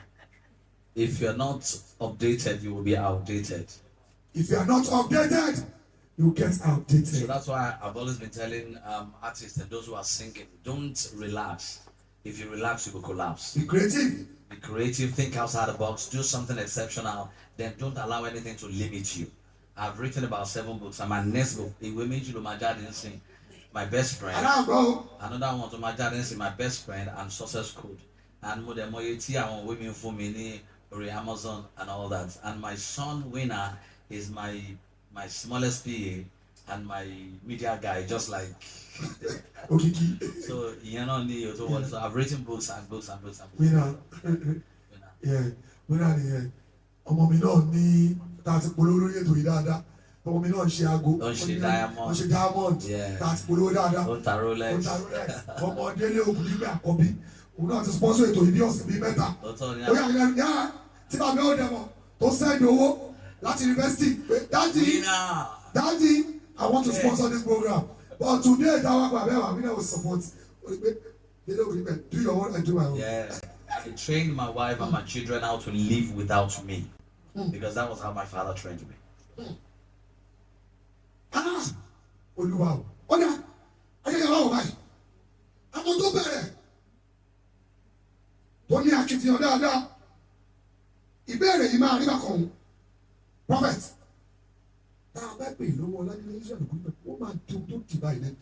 if you are not updated, you will be outdated. If you are not updated, you get outdated. So that's why I've always been telling artists and those who are singing, don't relax. If you relax, you will collapse. Be creative. Be creative, think outside the box, do something exceptional, then don't allow anything to limit you. I've written about seven books, and my next book, Ìwé méjì ló máa jáde nísìn, My Best Friend. Aláàbọ̀ o. Another one tó máa jáde nísìn, My Best Friend and Success Code. And mo dẹ̀ mọye tí àwọn ìwé mi ń fún mi ní orí Amazon and all that. And my son Winner is my smallest PA and my media guy, just like Òkìkí. So ìyẹn náà ní o tó wọlé. So I've written books and books and books and books. Winner. Winner. Yeah, winner nìyẹn. Ọmọ mi náà ní tá a ti polówó lórí ètò yìí dáadáa. Ọmọ mi náà ń ṣe aago. Ó ń ṣe diamond. Ó ń ṣe diamond. Tá a ti polówó dáadáa. Ó ń ta Rolex. Ó ń ta Rolex. Ọmọ Délé Ògúndípẹ̀ àkọ́bí. Òun náà ti sponsor ètò yìí bí ọ̀sẹ̀ bíi mẹ́ta. Ó tọ́ ni. Ó yà ní yàrá tí bàbá ó dẹ̀ mọ̀ tó send owó láti yunifásitì pé, "Daddy, Winner. Daddy, I want to sponsor this program." But today, táwa gba bẹ́ẹ̀ wà, we now support. Ó ní pé Délé Ògúndípẹ̀, do your own, I do my own. Yeah. I trained my wife and my children how to live without me because that was how my father trained me. Ah, Olúwa o. Ó dà, ayẹyẹ wa wò báyìí. Àwọn tó bẹ̀rẹ̀ tó ní akitiyan dáadáa, ìbéèrè yìí máa rí bákan òun. Prophet, tá a bá pè lọ́wọ́ Ọládélé Israel Ògúndípẹ̀, wọ́n máa di ohun tó dì báyìí lẹ́nu.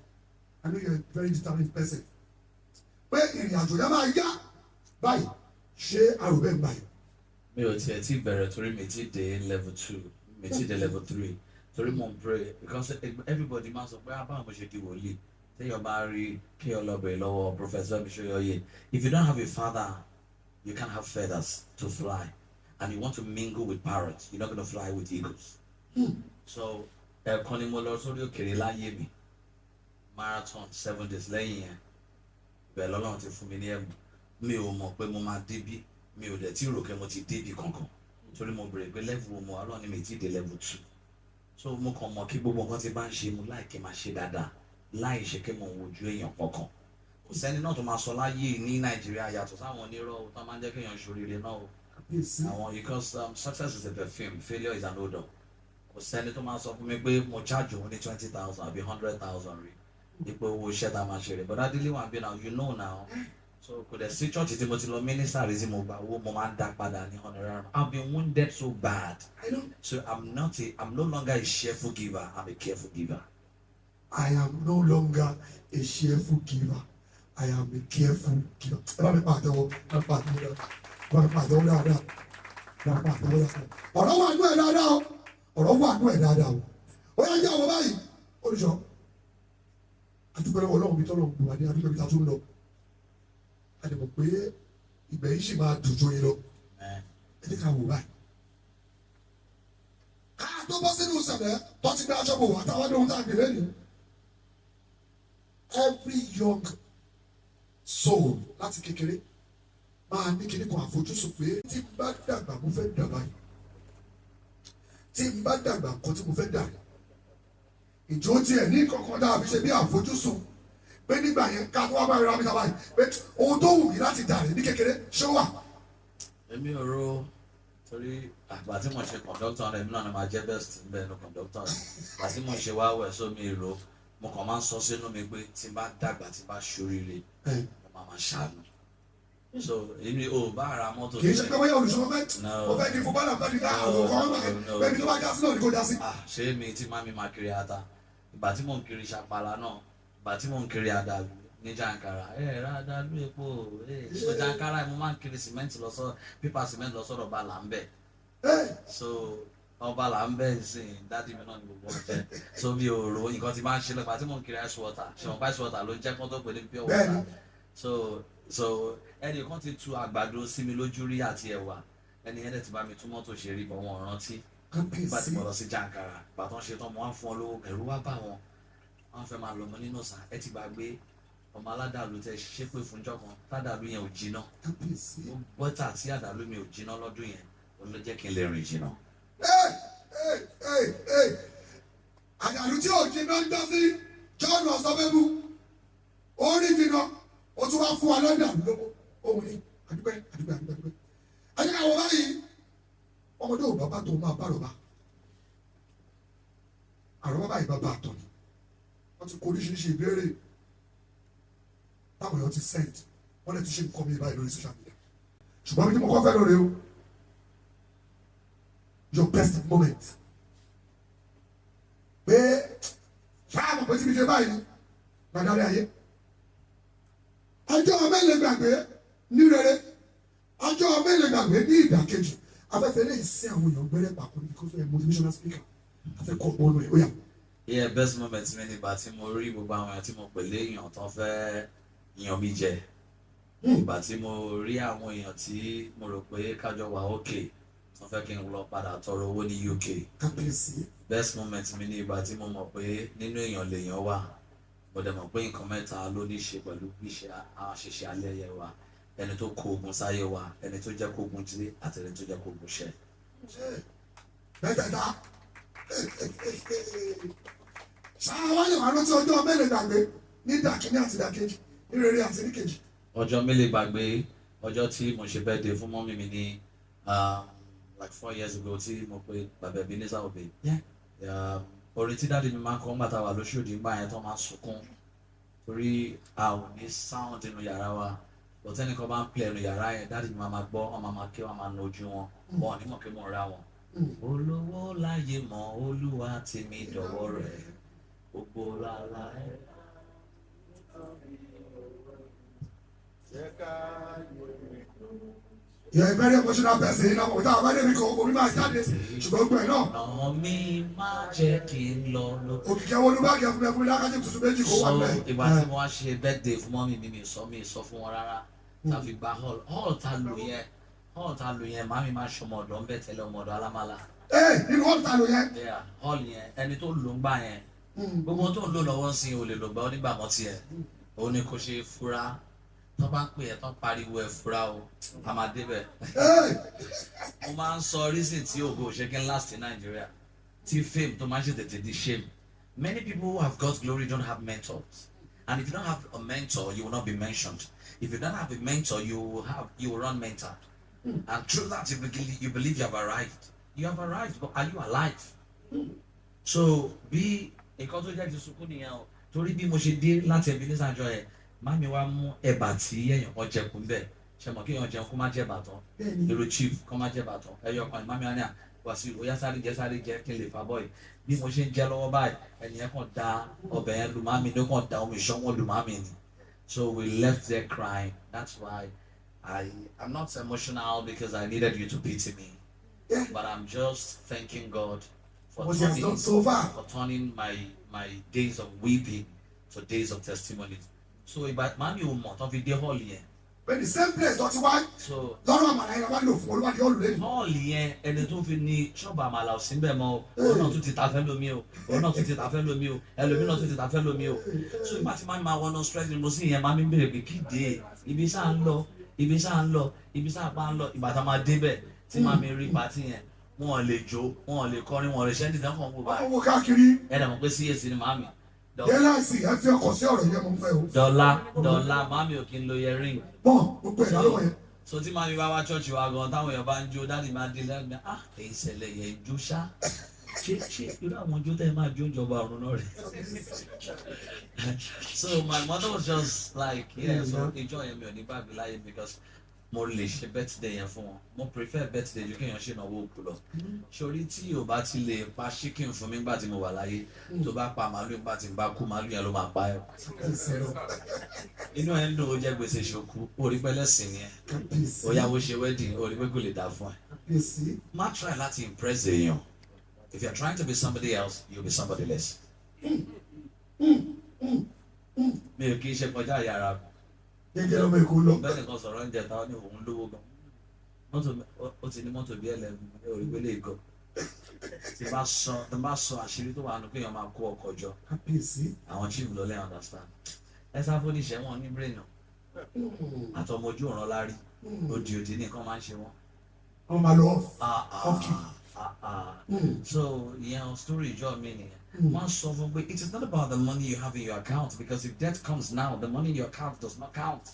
I know you are a very determined person. Pé ìrìn àjò yẹn máa yá báyìí, ṣé àròbẹ́ ń báyìí? Mi ò tiẹ̀ tí bẹ̀rẹ̀ torí mi ti dé level 2, mi ti dé level 3, torí mo ń pray because everybody máa sọ pé, "Ah, báwo mo ṣe di wòlíì?" Téèyàn bá rí kéèyàn lọ bẹ̀rẹ̀ lọ́wọ́ Professor Bishoyoye. If you don't have a father, you can't have feathers to fly, and you want to mingle with parrots, you're not gonna fly with eagles. So ẹ̀ẹ̀kan ni mo lọ sórí òkèèrè láyé mi, marathon 7 days. Lẹ́yìn yẹn, bẹ́ẹ̀ lọ́lọ́run ti fún mi ní ẹ̀bùn. Mi ò mọ̀ pé mo máa débí, mi ò dẹ̀ tí rò pé mo ti débí kankan, torí mo bèrè pé level wo mo wà, Ọlọ́run ní mi ti dé level 2. So mo kàn mọ̀ kí gbogbo nǹkan tí bá ń ṣe, mo láì kí n máa ṣe dáadáa láì ṣe kí mo ń wojú èèyàn kankan. Kò sẹ́ni náà tó máa sọ láyé ní Nàìjíríà yàtọ̀ sáwọn onírọ́ o, tó máa ń jẹ́ kéèyàn ṣoríire náà o. Kábíyèsí. Àwọn, because success is a perfume, failure is an odour. Kò sẹ́ni tó máa sọ fún mi pé mo charge òun ní 20,000 àbí 100,000 rí ipò owó iṣẹ́ tá a máa ṣe rè. But Adélé wà bí now, you know now. So kò dẹ̀ sí church tí mo ti lọ minister rí tí mo gba owó, mo máa ń dá padà ní honorarium. I've been wounded so bad. I know. So I'm no longer a cheerful giver, I'm a careful giver. I am no longer a cheerful giver. I am a careful giver. Ẹ bá mi pa àtẹ́wọ́, ẹ bá mi pa àtẹ́wọ́ dáadáa, ẹ bá mi pa àtẹ́wọ́ dáadáa, ẹ bá mi pa àtẹ́wọ́ dáadáa. Ọ̀rọ̀ wà nú ẹ̀ dáadáa o. Ọ̀rọ̀ wà nú ẹ̀ dáadáa o. Ó yá, jẹ́ àwọn báyìí. Olùṣọ́, adúpẹ́ lọ́wọ́ Ọlọ́run bí tọ́lọ̀ gbò wá ní, adúpẹ́ bí ta tún lọ. A lè mọ̀ pé ìgbẹ́ yìí sì máa dùn ju yín lọ. Amen. Ẹ jẹ́ ká wò báyìí. Ká tó bọ́ sínú sẹ̀lẹ̀ tó ti gbé aṣọ bò wá táwọn ní ohun tá a gbè lẹ́nu. Every young soul láti kékeré máa ní kíní kan àfojúsùn pé tí n bá dàgbà, mo fẹ́ dàgbà yìí, tí n bá dàgbà, nǹkan tí mo fẹ́ dà. Ìjọ tiẹ̀ ní kankan tá a fi ṣe bí àfojúsùn pé nígbà yẹn ká tó wá bá ìrora mi ta báyìí pé ohun tó wù mí láti dà rè ní kékeré, ṣé ó wà? Èmi ò ro, torí àgbà tí mo ṣe conductor rẹ̀, èmi náà ni máa jẹ́ best níbẹ̀ ní conductor rẹ̀. Àgbà tí mo ṣe wá wẹ̀ sómi èrò, mo kàn máa ń sọ sínú mi pé tí n bá dàgbà, tí n bá ṣoríire, mo máa máa ṣàánú. So èmi ò bá ra mọ́tò. Kì í ṣe pé bóyá olùṣọ́ fẹ́ No. mo fẹ́ di fúbọ́ọ̀lù, fẹ́ di ká àwọn kan máa No. pé ibi tó bá já sí náà ni kò já sí. Ah, ṣé mi tí má mi máa kiri ata? Ìgbà tí mò ń kiri ṣàpàlà náà, ìgbà tí mò ń kiri àdàlù. Ní Jankara ẹ rádàlú epo ẹ. So Jankara, mo máa ń kiri cement lọ sọ pípa cement lọ sọ́dọ̀ ọba là ń bẹ̀. So ọba là ń bẹ̀ sìn, daddy mi náà ní gbogbo ọ̀jẹ̀. So mi ò ro nǹkan tí máa ń ṣe lọ́pàá tí mò ń kiri ice water. Ṣe wọn pa ice water ló jẹ́ kó tó pè ní pure water. So ẹnì kan ti tu àgbàdo sí mi lójú rí àti ẹ̀wà. Ẹni yẹn dẹ̀ ti bá mi tún mọ́tò ṣe rí, bọ̀ wọ́n rántí. Nígbà tí mo lọ sí Jankara, bàtàn ṣe tán, mo wá ń fún ọ lówó, ẹ̀rù wá bá wọn, wọn fẹ́ máa lọ mọ nínú ọ̀sán. Ẹ ti gbàgbé ọmọ aládàlú tẹ ṣépè fúnjọ́ kan tádàlú yẹn ò jiná. Bọ́tà tí àdàlú mi ò jiná lọ́dún yẹn, òun ló jẹ́ kí n lè rìn jìnnà. Àdàlú tí ò jiná ń dán sí John ọ̀sọ́fẹ́bù orí jiná, ó tún wá fún wa lọ́dà lówó òun ni. Àdúpẹ́, àdúpẹ́, àdúpẹ́, àdúpẹ́. Ẹni àwọn báyìí, ọmọdé ò bàbá tó máa bá rọ̀bà àrọ́bá báyìí, bàbá àtọ̀ ni. Wọ́n ti kó oríṣiríṣi ìbéèrè táwọn èèyàn ti send, wọ́n lè tún ṣe nǹkan mi báyìí lórí social media, ṣùgbọ́n bí mo kọ́ fẹ́ lóore o, your best moment, pé ṣáà mọ̀ pé tíbi ṣe báyìí ni gbàdárí ayé, ọjọ́ mẹ́lẹ̀ gbàgbé ní rere, ọjọ́ mẹ́lẹ̀ gbàgbé ní ìdàkejì. Afẹ́fẹ́ lè sin àwọn èèyàn gbẹ́rẹ́ pàkó níbi kó fẹ́ motivational speaker, afẹ́ kọ́ ọ̀nà ẹ̀ ó yà. Yeah, best moment mi nígbà tí mo rí gbogbo àwọn èèyàn tí mo pè léèyàn tán fẹ́ yan mi jẹ, ìgbà tí mo rí àwọn èèyàn tí mo rò pé kájọ wà òkè tán fẹ́ kí n lọ padà tọrọ owó ní UK. Kábíyèsí. Best moment mi ní ìgbà tí mo mọ̀ pé nínú èèyàn lèèyàn wà. Mo dẹ̀ mọ̀ pé nǹkan mẹ́ta ló ní ṣe pẹ̀lú bí ṣe àṣìṣe alẹ́ yẹ wa: ẹni tó kó ogun sáyé wa, ẹni tó jẹ́ kó ogun jílé, àti ẹni tó jẹ́ kó ogun ṣẹ. Mẹ́tẹ̀ẹ̀ta ṣáà wáyé wà rántí ọjọ́ mẹ́lẹ̀ gbàgbé ní ìdàkíní àti ìdàkejì, ní rere àti ní kejì. Ọjọ́ mélòó gbàgbé, ọjọ́ tí mo ṣe birthday fún mummy mi ní like 4 years ago, tí mo pe bàbá Ebenezer Obey. Orin tí daddy mi máa ń kọ́ ńgbà tá a wà lóṣòdì ńgbà yẹn, tó máa ń sunkún torí a ò ní sound nínú yàrá wa, but ẹnìkan bá ń play nínú yàrá yẹn, daddy mi máa ma gbọ́, wọ́n máa ma ké, wọ́n máa nu ojú wọn, wọn ò ní mọ̀ pé mò ń ra wọn. Olówó láyé mọ̀, Olúwa tèmi dọ̀wọ́ rẹ̀, gbogbo lálá ẹ̀. Jẹ́ ká yẹ. You are a very emotional person. Iná mọ̀ táwọn bá débi kan, omi máa jáde, ṣùgbọ́n gbẹ̀ náà. Ọ̀nà mi má jẹ́ kí n lọ lóko. Òkìkí àwọn olùbáàgì ẹfún ẹfún mi lákàtí tuntun méjì kó wà So lẹ̀. ìgbà tí mo wá ṣe birthday fún mummy mi, mi sọ fún wọn rárá, tá a fi gba hall, hall ta lò yẹn, hall ta lò yẹn, màmí máa ṣọmọ ọ̀dọ̀ ń bẹ̀ tẹ́lẹ̀, ọmọ ọ̀dọ̀ alámàlà. Ẹ nínú hall ta lò yẹn. Yeah, hall yẹn, ẹni tó lò ń gbà yẹn, gbogbo tó ń lò lọ́wọ́ ń sin olè lò gbà onígbàmọ́ tiẹ̀, òun ni kò ṣe fura tó bá ń pè ẹ́, tó ń pariwo ẹ̀, fura o, a máa débẹ̀. Mo máa ń sọ reason tí ògo ṣe kí n last in Nigeria, tí fame tó máa ń ṣe tètè di shame. Many people who have got glory don't have mentors, and if you don't have a mentor, you will not be mentioned. If you don't have a mentor, you will run mental, and through that you believe you have arrived. You have arrived, but are you alive? So bí nǹkan tó jẹ́ ti sunkún nìyẹn o, torí bí mo ṣe dé láti Ebenezer àjọ yẹn, mummy wa mú ẹ̀bà tí èèyàn kan jẹ kún bẹ́ẹ̀. Ṣe mọ̀ kí èèyàn jẹun kó má jẹ ẹ̀bà tán? Èrò chief kó má jẹ ẹ̀bà tán, ẹyọ kan ní mummy wa ní à wá sí, ó yá, sáré jẹ, sáré jẹ kí n lè fa bọ́ọ̀yì. Bí mo ṣe ń jẹ lọ́wọ́ báyìí, ẹnìyẹn kàn da ọbẹ̀ yẹn lu mummy ní, ó kàn da omi ìṣọ́wọ́n lu mummy ni. So we left there crying. That's why I'm not emotional, because I needed you to pity me, but I'm just thanking God for What he has turning done so far. for turning my days of weeping to days of testimonies. So ìgbà mummy ò mọ̀ tán fi dé hall yẹn. But the same place tó ti wá So lọ́rọ̀ àmàlà yẹn wá lò fún olúwadí hall lẹ́nu. Hall yẹn, ẹni tó fi ní ṣọ́ọ̀bù àmàlà ò sí bẹ́ẹ̀ mọ́ o, òun náà tún ti ta fẹ́ lómi o, òun náà tún ti ta fẹ́ lómi o, ẹlòmí náà tún ti ta fẹ́ lómi o. So ìgbà tí mummy máa wọnú stress ni mo sì yẹn, mummy ń béèrè pé kíde ibi sáà ń lọ, ibi sáà ń lọ, ibi sáà pa ń lọ. Ìgbà tá a máa débẹ̀ tí mummy rí party yẹn, wọn ò lè jó, wọn ò lè kọrin, wọn ò lè ṣẹ́ni tán kàn wò Wọ́n báyìí. wò káàkiri. Ẹ dẹ̀ mọ̀ pé CAC ni mummy. Yẹ́láìsì, ẹ fi ọkọ̀ sí ọ̀rọ̀ yẹn, mo ń fẹ́ o. Dọ́là dọ́là, mummy ò kí ń lo earring. Bọ́n gbogbo ẹ̀ lọ́wọ́ yẹn. So tí mummy bá wá church wa gan, táwọn èèyàn bá ń jó, daddy máa dé lẹ́nu, "Ah, èyí ìṣẹ̀lẹ̀ yẹn ń jó ṣá, ṣé irú àwọn jó tẹ́ ẹ máa jó ìjọba ọ̀run náà rẹ̀?" So my mother was just like, yeah. So ìjọ yẹn mi ò ní gbàgbé láyé because Mo lè ṣe birthday yẹn fún wọn. Mo prefer birthday ju kéèyàn ṣènáwó òkú lọ. Sórí tí o bá ti lè pa chicken fún mi nígbà tí mo wà láyé, tó bá pa màálù nígbà tí n bá kú, màálù yẹn ló máa pa ẹ́. Kábíyèsí lọ. Inú ẹ̀ ń dùn, ó jẹ́ gbèsè ṣòkú, orí pẹ́lẹ́sìn ni ẹ́. Kábíyèsí. Ó yáwó ṣe wedding, orí pé kò lè dà fún ẹ. Kábíyèsí. Má try láti impress èèyàn. If you are trying to be somebody else, you will be somebody less. Mi ò kì í ṣe kọjá yàrá mi. Jẹ́jẹ́ lọ́mọ Èkó lọ. Bẹ́ẹ̀ nìkan sọ̀rọ̀ oúnjẹ táwọn ní òun lówó gan. Mọ́tò ó ti ní mọ́tò bí ẹlẹ́nu orí pélé ìgò. Tí bá sọ àṣírí tó wà nù pé èèyàn máa kó ọkọ̀ jọ. Kábíyèsí. Àwọn chief ló lẹ́ understand. Ẹ sáfó níṣẹ́ wọn ní brain náà. Àtọmọ ojú ọ̀ràn lárí. Òdì òdì nìkan máa ń ṣe wọ́n. Wọ́n máa lọ off. Ah, ah, Off key. ah, ah. So ìyẹn story ìjọ mi nìyẹn. Wọ́n sọ fún pé it is not about the money you have in your account, because if death comes now, the money in your account does not count.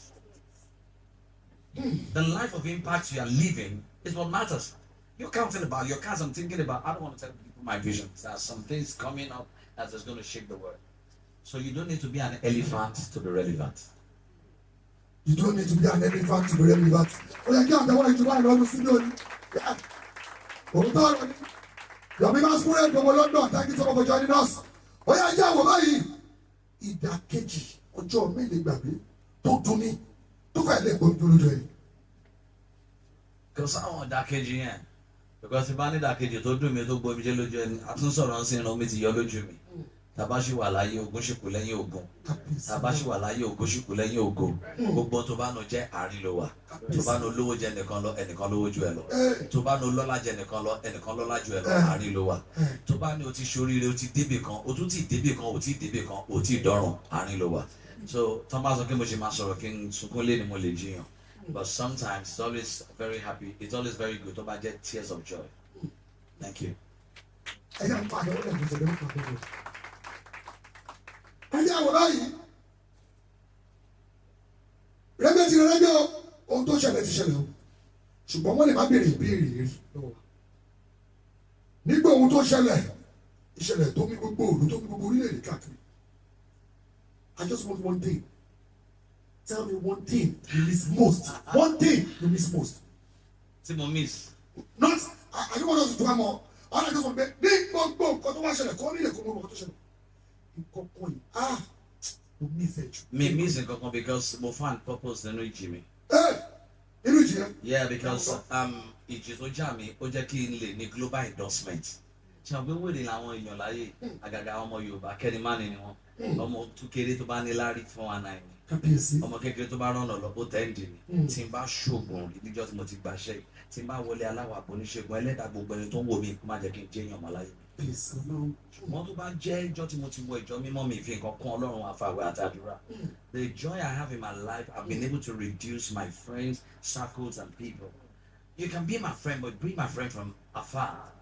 The life of impact you are living is what matters. You're counting about your cars. I'm thinking about, I don't want to tell people my vision. There are some things coming up that is going to shake the world. So you don't need to be an elephant to be relevant. You don't need to be an elephant to be relevant. Ó yẹ kí àtẹwọ́ ìjọba ìlọ́nu sí lónìí. Òun tó ọ̀rọ̀ ni. Yomi Masquerade gbogbo London, thank you so much for joining us. Ó yẹ jẹ́ àwọ̀ báyìí. Ìdàkejì ọjọ́ mélòó gbàgbé tó dùn ní tó fẹ́ lè gbójú lójú ẹ̀. Kò sáwọn ìdàkejì yẹn, because tí bá ní ìdàkejì tó dùn mí tó gbomi jẹ́ lójú ẹni àtúnṣọ̀rọ̀ ń sin omi ti yọ lójú mi. Tàbá ṣì wà láyé, ogun ṣì kù lẹ́yìn ogun. Tàbá ṣì wà láyé, ogun ṣì kù lẹ́yìn ògo. Gbogbo tó bá nu jẹ́, àárín ló wà. Tó bá nu lówó jẹ nìkan lọ, ẹnìkan lówó ju ẹ lọ. Tó bá nu lọ́lá jẹ nìkan lọ, ẹnìkan lọ́lá ju ẹ lọ, àárín ló wà. Tó bá ní o ti ṣoríire, o ti débì kan, o tún ti débì kan, o ti débì kan, o ti dọ́rùn, àárín ló wà. So tó bá sọ pé mo ṣe máa sọ̀rọ̀ kí n sunkún lé ni, mo lè jiyàn, but sometimes it's always very happy, it's always very good tó bá jẹ́ tears of joy. Thank you. Ẹ yà ń pa àtẹwọ́ lẹ́kùn tẹ̀lé ń pa àtẹwọ́. Ẹ jẹ́ àwọ̀ báyìí. Rẹ́gbẹ́ ti rẹ́gbẹ́ o, ohun tó ṣẹlẹ̀ ti ṣẹlẹ̀ o. Ṣùgbọ́n wọ́n lè má béèrè ìbéèrè rí lọ́wọ́ wa. Nígbà ohun tó ṣẹlẹ̀, ìṣẹ̀lẹ̀ tó mì gbogbo òlu, tó mì gbogbo orílẹ̀-èdè káàkiri. I just want one thing. Tell me one thing you miss most. One thing you miss most. Tí mo miss? Not, I don't want us to dwell more. All I just want to be, ní gbogbo nǹkan tó wá ṣẹlẹ̀ kọ́ nílẹ̀ kó mọ nǹkan tó ṣẹlẹ̀. Nǹkan kan yìí, ah, mo miss ẹ jù. Mi miss nǹkan kan because mo find purpose nínú ìjì mi. Ẹ inú ìjì yẹn. Yeah, because ìjì tó jà mí, ó jẹ́ kí n lè ní global endorsement. Ṣe àwọn pé wèrè làwọn èèyàn láyé, àgàgà àwọn ọmọ Yorùbá, kẹ́ni-má-ní ni wọ́n. Ọmọ tó kéré tó bá ní lárí, 419 ni. Kábíyèsí. Ọmọ kékeré tó bá rànà lọ, ó tẹ́ǹdì ni. Tí n bá ṣoògùn rí níjọ́ tí mo ti gbàṣẹ́ yìí, tí n bá wọlé aláwọ̀ àbóníṣègùn, ẹlẹ́dàá gbogbo ẹni tó ń wò mí, kó má jẹ́ kí n jẹ́ èèyàn mọ́ láyé mi. Kábíyèsí Ọlọ́run. Ṣùgbọ́n tó bá jẹ́ ìjọ tí mo ti wọ ìjọ mímọ́ mi, fi nǹkan kún Ọlọ́run, àfàwẹ̀ àtàdúrà, the joy I have in my life, I've been able to reduce my friends, circles and people. You can be my friend, but be my friend from afar.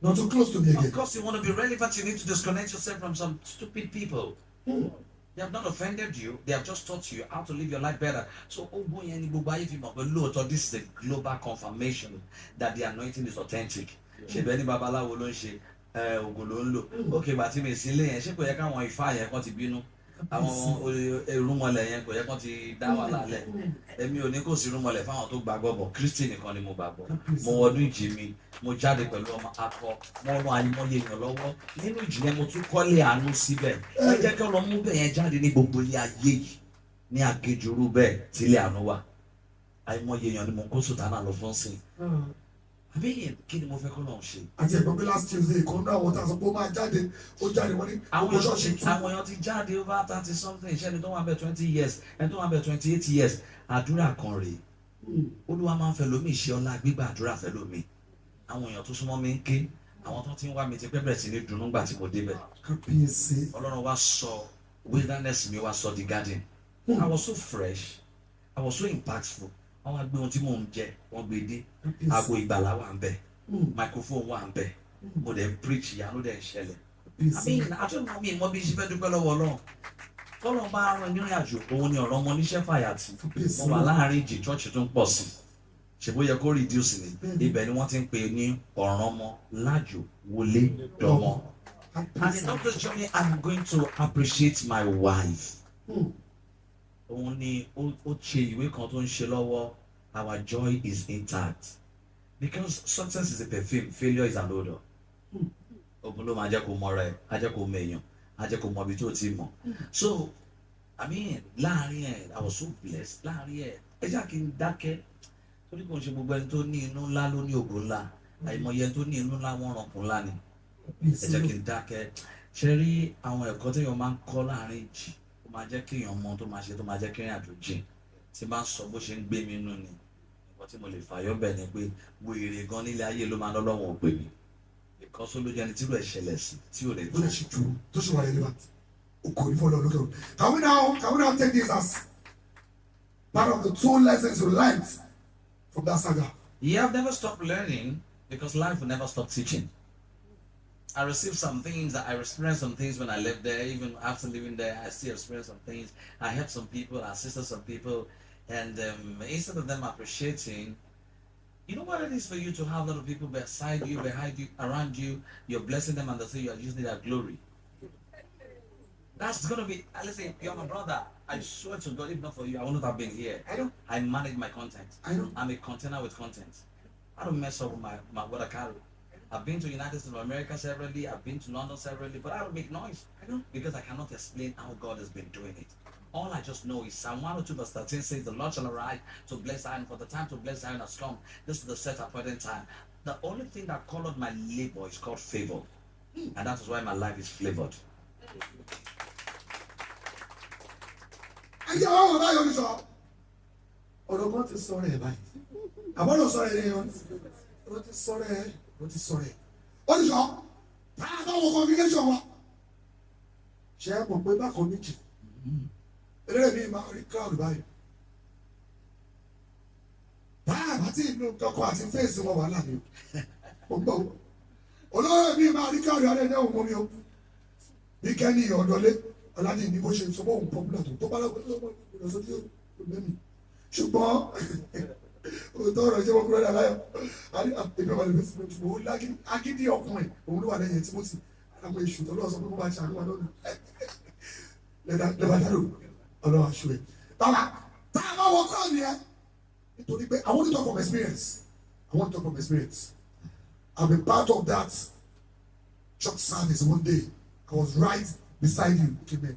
Not too close to me Of again. course, you want to be relevant, you need to disconnect yourself from some stupid people. They have not offended you, they have just taught you how to live your life better. So ogun yẹn ni gbogbo ayé fi mọ̀ pé lóòótọ́, this is a global confirmation that the anointing is authentic. Ṣèbẹ́ ní babaláwo ló ń ṣe oògùn ló ń lò. Ókè, ìgbà tí mi sí ilé yẹn, ṣé kò yẹ káwọn ifá yẹn kàn ti bínú? Àwọn irúnmọlẹ̀ yẹn, kò yẹ kàn ti dá wàhálà lẹ̀? Èmi ò ní kò sí irúnmọlẹ̀ fáwọn tó gbàgbọ́ bọ̀, Kristi nìkan ni mo gbàgbọ́. Mo wọnú ìjì mi, mo jáde pẹ̀lú ọmọ akọ, mo rán àìmọye èèyàn lọ́wọ́ nínú ìjì yẹn, mo tún kọ́lé àánú síbẹ̀. Ẹ jẹ́ kí ọlọ́mú bẹ̀ yẹn jáde ní gbogbo ilé ayé yìí, ní agéjurú bẹ́ẹ̀ tílé àánú wà. Àìmọye èèyàn ni mo kó sùtánà lọ fún sí. Àbí yẹn, kí ni mo fẹ́ kọ́ lọ́n ṣe? Àti ẹ̀gbọ́n pé last Tuesday kan náà, àwọn tá a sọ pé ó máa jáde, ó jáde, wọ́n ní Àwọn gbogbo ṣọ́ọ̀ṣì èèyàn tú. Àwọn èèyàn ti jáde over 30 something, iṣẹ́ ni tó wà bẹ́ẹ̀ 20 years, ẹni tó wà bẹ́ẹ̀ 28 years. Àdúrà kan rèé. Olúwa máa ń fẹ́ lómi ìṣe ọlá gbígbà àdúrà fẹ́ lómi. Àwọn èèyàn tó súnmọ́ mi ń ké, àwọn tó ti ń wá mi ti pẹ́ bẹ̀rẹ̀ sí ní dunnú gbà tí mo débẹ̀. Kábíyèsí. Ọlọ́run wá sọ wilderness mi, wá sọ di garden. I was so fresh, I was so impactful. Wọ́n wá gbé ohun tí mò ń jẹ, wọ́n gbé dé. Aago ìgbàlá wà ń bẹ̀, microphone wà ń bẹ̀, mo dẹ̀ ń preach, ìyanu dẹ̀ ń ṣẹlẹ̀. I mean, I don't know, mi mọ bí ṣe fẹ́ dúpẹ́ lọ́wọ́ Ọlọ́run. Tọ́lọ́ bá rán nírìn àjò, òun ni ọ̀rọ̀ ọmọ oníṣẹ́ fàyàtì. Mo wà láàrin ìjì, church tó ń pọ̀ sí, ṣèbó yẹ kó reduce ni. Ibẹ̀ ni wọ́n ti ń pè ní ọ̀ràn ọmọ lájò wọlé dọmọ. And in all this journey, I'm going to appreciate my wife. Òun ni ó ṣe ìwé kan tó ń ṣe lọ́wọ́. Our joy is intact. Because success is a perfume, failure is an odor. Ogun ló máa jẹ́ kó mọra ẹ̀, á jẹ́ kó mọ èèyàn, á jẹ́ kó mọ ibi tó ti mọ̀. So, I mean, láàrin ẹ̀, I was so blessed. Láàrin ẹ̀, ẹ jẹ́ kí n dákẹ́. Torí kò ń ṣe gbogbo ẹni tó ní inú ńlá ló ní ògo ńlá. Àìmọye ẹni tó ní inú ńlá, wọ́n rankun ńlá ni. Ẹ jẹ́ kí n dákẹ́. Ṣe rí àwọn ẹ̀kọ́ téèyàn máa ń kọ́ láàrin ìjì, ó máa jẹ́ kí èèyàn mọ tó máa ṣe, tó máa jẹ́ kí ìrìn àjò jìn. Tí bá ń sọ bó ṣe ń gbé mi nú ni, nǹkan tí mo lè fàyọ́ bẹ̀ ni pé wèrè gan nílé ayé ló máa lọ́lọ́wọ́n ò pè mí, because ó lójú ẹni tí rẹ̀ ṣẹlẹ̀ sí tí ò lè Tó lè ṣe jù tó ṣe wà relevant, òkò ní fọlọ́ lókè o. Can we now take this as part of the two lessons you learnt from that saga? You have never stopped learning because life will never stop teaching. I received some things, I experienced some things when I left there. Even after living there, I still experienced some things. I helped some people, I assisted some people, and instead of them appreciating, you know what it is for you to have a lot of people beside you, behind you, around you, you're blessing them and they say you are using their glory. That's gonna be, listen, you're my brother. I swear to God, if not for you, I wouldn't have been here. I know. I manage my content. I know. I'm a container with content. I don't mess up with my what I carry. I've been to United States of America severally, I've been to London severally, but I don't make noise. I know. Because I cannot explain how God has been doing it. All I just know is Psalm 102 verse 13 says, "The Lord shall arise to bless Zion, for the time to bless Zion has come. This is the set appointed time." The only thing that colored my labor is called favor. And that is why my life is flavored. Ẹ jẹ́ àwọn ọ̀rọ̀ báyọ̀ sọ ọ̀rọ̀ kan ti sọ̀rọ̀ ẹ̀ báyìí, àbọ̀dọ̀ sọ̀rọ̀ ẹ̀ yẹn, ó ti sọ̀rọ̀ ẹ̀, ó ti sọ̀rọ̀ ẹ̀, ó ti sọ. Tá a bá wọ congregation wa, ṣe é mọ̀ pé bákan méjì eléré mi máa rí crowd báyìí, tá a bá tí inú kankan àti fèsì wọn, wàhálà ni o. Gbọ́ olóyè mi máa rí crowd alẹ́ ní òun mọ́ mi o, bí kẹ́ni ọ̀dọ́lé ọ̀làdì ní bó ṣe sọ bóun popular tó bá lọ́gbọ́n lọ́gbọ́n lọ sójú lẹ́nu, ṣùgbọ́n òótọ́ ọ̀rọ̀ ṣé wọ́n kúrò ní aláyọ̀ àní èmi ọmọ ìlú fèsì, ṣùgbọ́n ó lágídí, agídí ọkùnrin òun ló wà lẹ́yìn Timothy, àwọn èṣù tó lọ́wọ́ sọ pé kó máa ṣàánú wa lọ́nà lẹ́bàdàrò ọlọ́wọ́ aṣọ ẹ̀. Bàbá, tá a bá wọ crowd yẹn, nítorí pé I want to talk from experience, I want to talk from experience. I've been part of that church service. One day I was right beside you, Kime,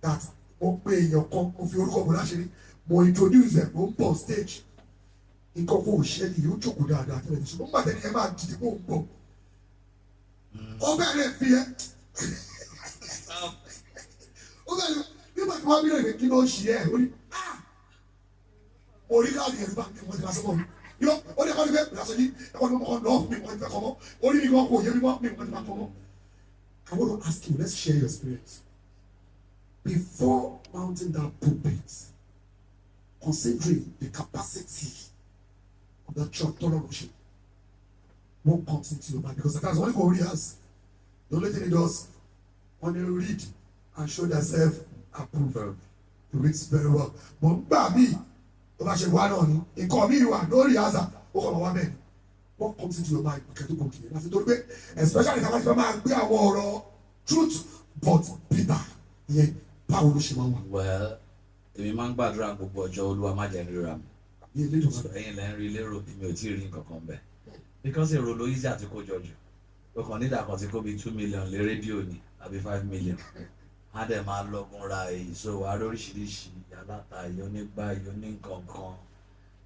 that mo pe èèyàn kan, mo fi orúkọ bò láṣìírí, mo introduce ẹ̀, mo ń bọ̀ stage, nǹkan kò ṣe ni, yóò jókòó dáadáa tẹ́lẹ̀, ṣùgbọ́n gbàtẹ́ ni ẹ máa dìde kó ń bọ̀, ó bẹ̀rẹ̀ fi ẹ́, ó bẹ̀rẹ̀ nígbà tí wọ́n bí lè kí ló ń ṣe ẹ́, ó ní, "Ah, mo rí káàdì ẹ̀rú bá mi, wọ́n ti máa sọ́kọ̀ mi yọ." Ó ní ẹ̀kọ́ ní bẹ́ẹ̀ lásán yìí, ẹ̀kọ́ ní mọ́ lọ́ọ̀ mi, wọ́n ti fẹ́ kọ́ mọ́ orí mi kan kò yé mi mọ́ mi, wọ́n ti máa kọ́ mọ́. I want to ask you, let's share your experience. Before mounting that pulpit, considering the capacity of that church, tọ́lọ́run ṣe, what comes into your mind? Because sometimes when you go rehearse, the only thing he does, when you read and show thyself approved, he reads very well. But gbà mí, tó bá ṣe wá náà ni, nǹkan mi wà lórí rehearsal, ó kàn máa wá bẹ́ẹ̀ ni. What comes into your mind? Kẹ́tù gòkè láti torí pé especially tí a bá ti fẹ́ máa gbé àwọn ọ̀rọ̀ truth but bitter yẹn, báwo ló ṣe máa wà? Well, èmi máa ń gbàdúrà gbogbo ọjọ́, Olúwa má jẹ́ ríra mi. Ní elédùn. So ẹ̀yin lẹ́ ń rí lérò, èmi ò tí ì rí nǹkan kan bẹ́ẹ̀. Because èrò ló easy àti kó jọ jù. O kàn nídà kan ti kó bíi 2 million lé rédíò ni àbí 5 million. Á dẹ̀ máa lọ́gun ra èyí, so wàá rí oríṣiríṣi aláta, èyí onígbà, èyí oníǹkankan.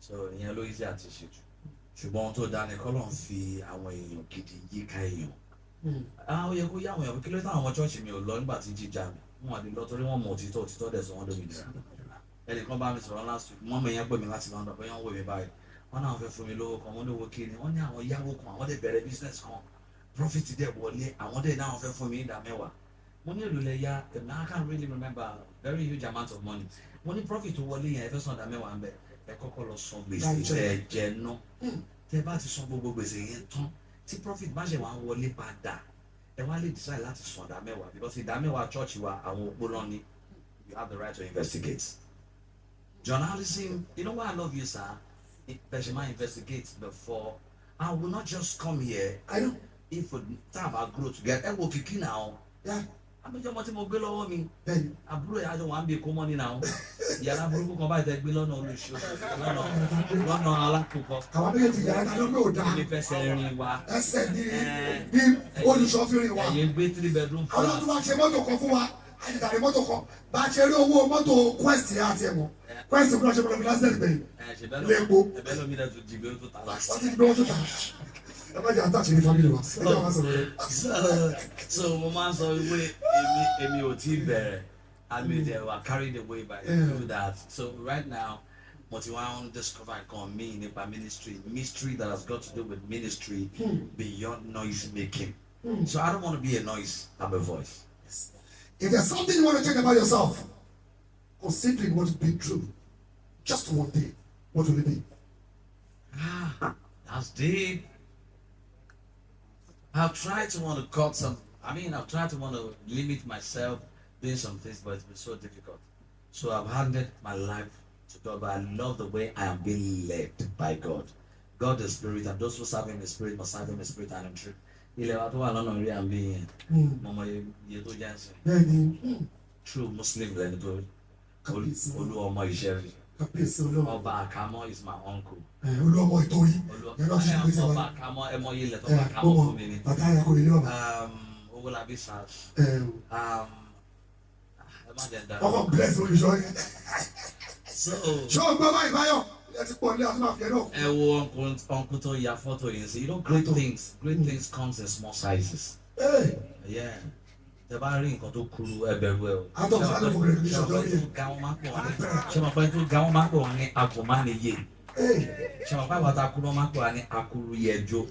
So ìyẹn ló easy àti ṣe jù. Ṣùgbọ́n ohun tó dáa ni kọ́lọ̀ ń fi àwọn èèyàn gidi yíká èèyàn. Ah, ó yẹ kó yá àwọn èèyàn pé kí ló dé táwọn ọmọ church mi ò lọ nígbà tí jíjà mi. Wọ́n àdé lọ torí wọ́n mọ òtítọ́, òtítọ́ dẹ̀ sọ wọ́n dòmìnira. Ẹnìkan bá mi sọ̀rọ̀ last week, mọ́mọ́ yẹn pè mí láti London, bóyá wọ́n wò mí báyìí. Wọ́n náà fẹ́ fún mi lówó kan. Wọ́n ní owó kí ni? Wọ́n ní àwọn yáwó kan, àwọn dẹ̀ bẹ̀rẹ̀ business kan, profit dẹ̀ wọlé, àwọn dẹ̀ náà fẹ́ fún mi ní 10%. Mo ní èlò lẹ ya? I can't really remember, very huge amount of money. Mo ní profit tó wọlé yẹn, ẹ fẹ́ san 10% ń bẹ̀, ẹ kọ́kọ́ lọ san gbèsè tẹ́ ẹ jẹ ná. Tẹ́ bá ti san gbogbo gbèsè yẹn tán, tí profit bá ṣe wá ń wọlé padà, ẹ wá lè decide láti san 10%, because 10% church wa, àwọn òpó lọ ní. You have the right to investigate. Journalism, you know why I love you, sir? Bẹ́ẹ̀ investigate before. I will not just come here I know. if we tá a bá grow together. Ẹ wo Kìkì now. Yeah. Àmọ́jọ́ ọmọ tí mo gbé lọ́wọ́ mi, Bẹ́ẹ̀ni. àbúrò ẹ̀ àjọ wà ń bí kó mọ́ nínú àwọn yàrá burúkú kan báyìí tẹ gbé lọ́nà olùṣọ́, lọ́nà alákòókò. Àwọn méjèèjì yàrá ta ló gbé ò dáa. Èmi fẹsẹ̀ rìn wá. Ẹsẹ̀ ní ní olùṣọ́ fi rìn wá. Ẹ̀yin gbé three bedroom Àwọn flat. tó wá ṣe mọ́tò kan fún wa, àtìtàrí mọ́tò kan bá a ṣe rí owó mọ́tò Quest yẹn àti ẹ̀mọ́ Quest kúrò ṣe mọ́tò fi lásìlẹ̀ gbẹ̀yìn. Ẹ̀ ṣe bẹ́ẹ̀ Lépo. lọ ẹ̀bẹ̀ lómi náà tún jí gbé tó ta lọ. Wọ́n ti gbé wọ́n tó tà. Ẹ má jẹ́ àtàṣe ní family wa, ẹ jẹ́ àwọn sọ̀rọ̀ rẹ̀. So mo máa ń sọ wípé èmi ò tí ì bẹ̀rẹ̀. I mean, they were carried away by through that. So right now, mo ti wá ń discover nǹkan míì nípa ministry, mystery that has got to do with ministry beyond noise making. So I don't want to be a noise, I'm a voice. If there's something you want to change about yourself, considering what you've been through, just one day, what will it be? Ah, that's deep. I've tried to want to cut some. I mean, I've tried to want to limit myself doing some things, but it's been so difficult. So I've handed my life to God, but I love the way I am being led by God. God is spirit, and those who serve Him in spirit must serve Him in spirit and in truth. Ilẹ̀ wa tó wà lọ́nà orí àmì yẹn, mo mọ iye tó jẹ́ ń sìn. Bẹ́ẹ̀ni. True Muslim lẹni tó Kábíyèsí. Olú ọmọ ìṣẹ́rí. Kábíyèsí Ọlọ́run. Ọba Àkámọ́ is my uncle. Ẹ olú ọmọ ìtòrí yẹn náà ti ṣe gbèsè Ọba wa. Àkámọ́, ẹ mọ ilẹ̀ tó Ẹ bá Àkámọ́ ó mọ fún mi ni. Bàtà yà kò lè ní bàbá. Owólabí SARS. Ẹ Ẹ má jẹ́ dára. ọkọ̀ bless olùṣọ́ yẹn. So Ṣé o gbọ́ báyìí, Báyọ̀? Ẹ ti pọ̀ ní àti máa fi ẹ náà. Ẹ wo uncle tó ya fọ́tò yẹn sí. Great things comes in small sizes. Ee. Yeah. Tẹ bá rí nǹkan tó kúrú, ẹ bẹ̀rù ẹ o. Adult stand for recognition Ṣé lórí ẹ. tó ga wọn máa ń pọ̀ wọ́n ní, ṣé wọn pẹ́ tó ga wọn máa ń pọ̀ wọ́n ní agùnmánìyè? Ee. Ṣé wọn pẹ́ àwọn àtàkùn wọn máa ń pọ̀ wọ́n ní akúrú yẹjọ́?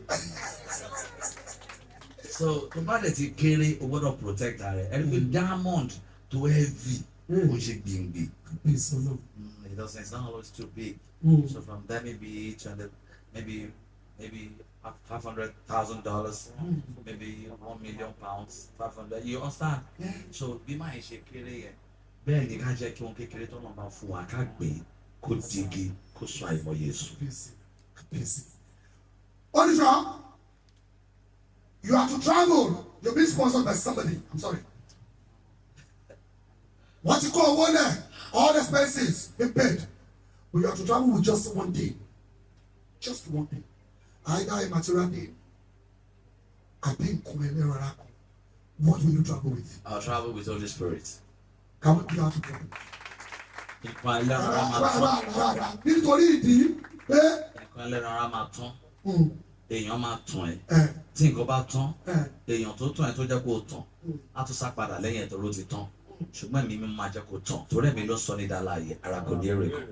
So tó bá dẹ̀ ti kéré, o gbọ́dọ̀ protect ara ẹ. Ẹni pé diamond tó heavy kò ṣe gbìngbì. Kábíyèsí Ọlọ́run. It doesn't, it's not always too big. So from there, maybe 200, maybe $500,000, maybe £1 million, 500. You understand? So bí máa ṣe kéré yẹn, bẹ́ẹ̀ ni ká jẹ́ kí ohun kékeré tó náà bá fún wa ká gbé kó digi kó sọ àìmọye sùn. Kábíyèsí, kábíyèsí. Olùṣọ́, you are to travel. You're being sponsored by somebody. I'm sorry. Wọ́n ti kó owó lẹ̀, all expenses been paid. But you are to travel with just one day. Just one day. Either a material day, àbí nǹkan ẹlẹ́ran ara kan. What will you travel with? I'll travel with Holy Spirit. Can we do that together? Nǹkan ẹlẹ́ran ara máa tán. Nítorí ìdí pé Nǹkan ẹlẹ́ran ara máa tán. Èèyàn máa tàn ẹ́. Ẹ Tí nǹkan bá tán, ẹ èèyàn tó tàn ẹ́ tó jẹ́ kó o tàn, á tún sá padà lẹ́yìn ẹ̀ tó ló ti tán. Ṣùgbọ́n ẹ̀mí mímọ́ máa jẹ́ kó tàn. Torí ẹ̀mí ló sọ ní dàláyé, ara kò ní èrè kan.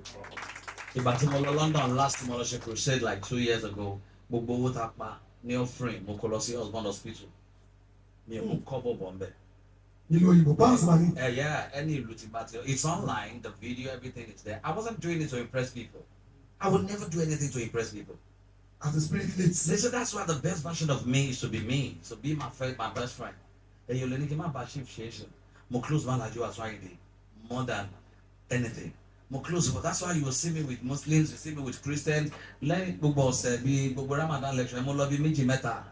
Ìgbà tí mo lọ London last, mo lọ ṣe crusade like 2 years ago, gbogbo owó tá a pa ní offering, mo kó lọ sí Osborn Hospital. Mi ò mú kọ́bọ̀ bọ̀ ńbẹ̀. Nílùú òyìnbó pounds ma ní. Yeah, any ìlú tí bá ti, it's online, the video, everything is there. I wasn't doing it to impress people. I would never do anything to impress people. As the spirit leads. They said that's why the best version of me is to be me, to be my friend, my best friend. Èyí ò lè ní kí n má bá chief ṣe é ṣe. Mo close mọ́ Alhaji Wasiu Ayinde more than anything. Mo close, but that's why you will see me with Muslims, you see me with Christians. Lẹ́yìn gbogbo ọ̀sẹ̀ bí gbogbo Ramadan lecture, mo lọ bí méjì mẹ́ta.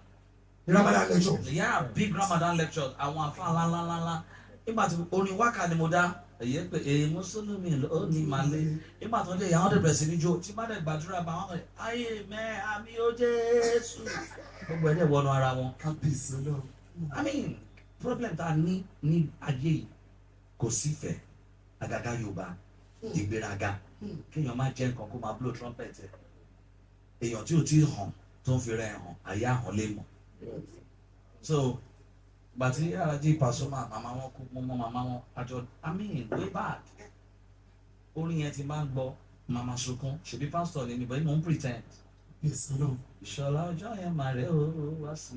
Ní Ramadan lecture. Yeah, big Ramadan lecture, àwọn àfa ńláńláńlá. Nígbà tí orin wákà ni mo dá, èyí pé èyí mùsùlùmí ló ní màlẹ́. Nígbà tó dé, àwọn dẹ̀ bẹ̀rẹ̀ sí ní jó. Tí bá dẹ̀ gbàdúrà bá wọn, ayé mẹ́ àmì ó Jésù. Gbogbo ẹ̀ dẹ̀ wọnú ara wọn. Kábíyèsí Ọlọ́run. I mean, problem tá a ní ní ayé yìí, kò sífẹ̀ẹ́, àgàgà Yorùbá, ìgbéraga, kéèyàn má jẹ́ nǹkan kó máa blow trumpet ẹ̀. Èèyàn tí ò tí ì hàn tó ń fi rẹ̀ hàn, àyà hàn lè mọ̀. So gbàtí Alhaji Pasuma, màmá wọn kú, mo mọ màmá wọn àjọ, I mean, way back. Orin yẹn ti máa ń gbọ́, màmá sunkún. Ṣèbí pásítọ̀ ni mi, but mo ń pretend. Kábíyèsí Ọlọ́run. Ìṣọ̀lá ọjọ́ yẹn máa rẹ̀ ó wá sí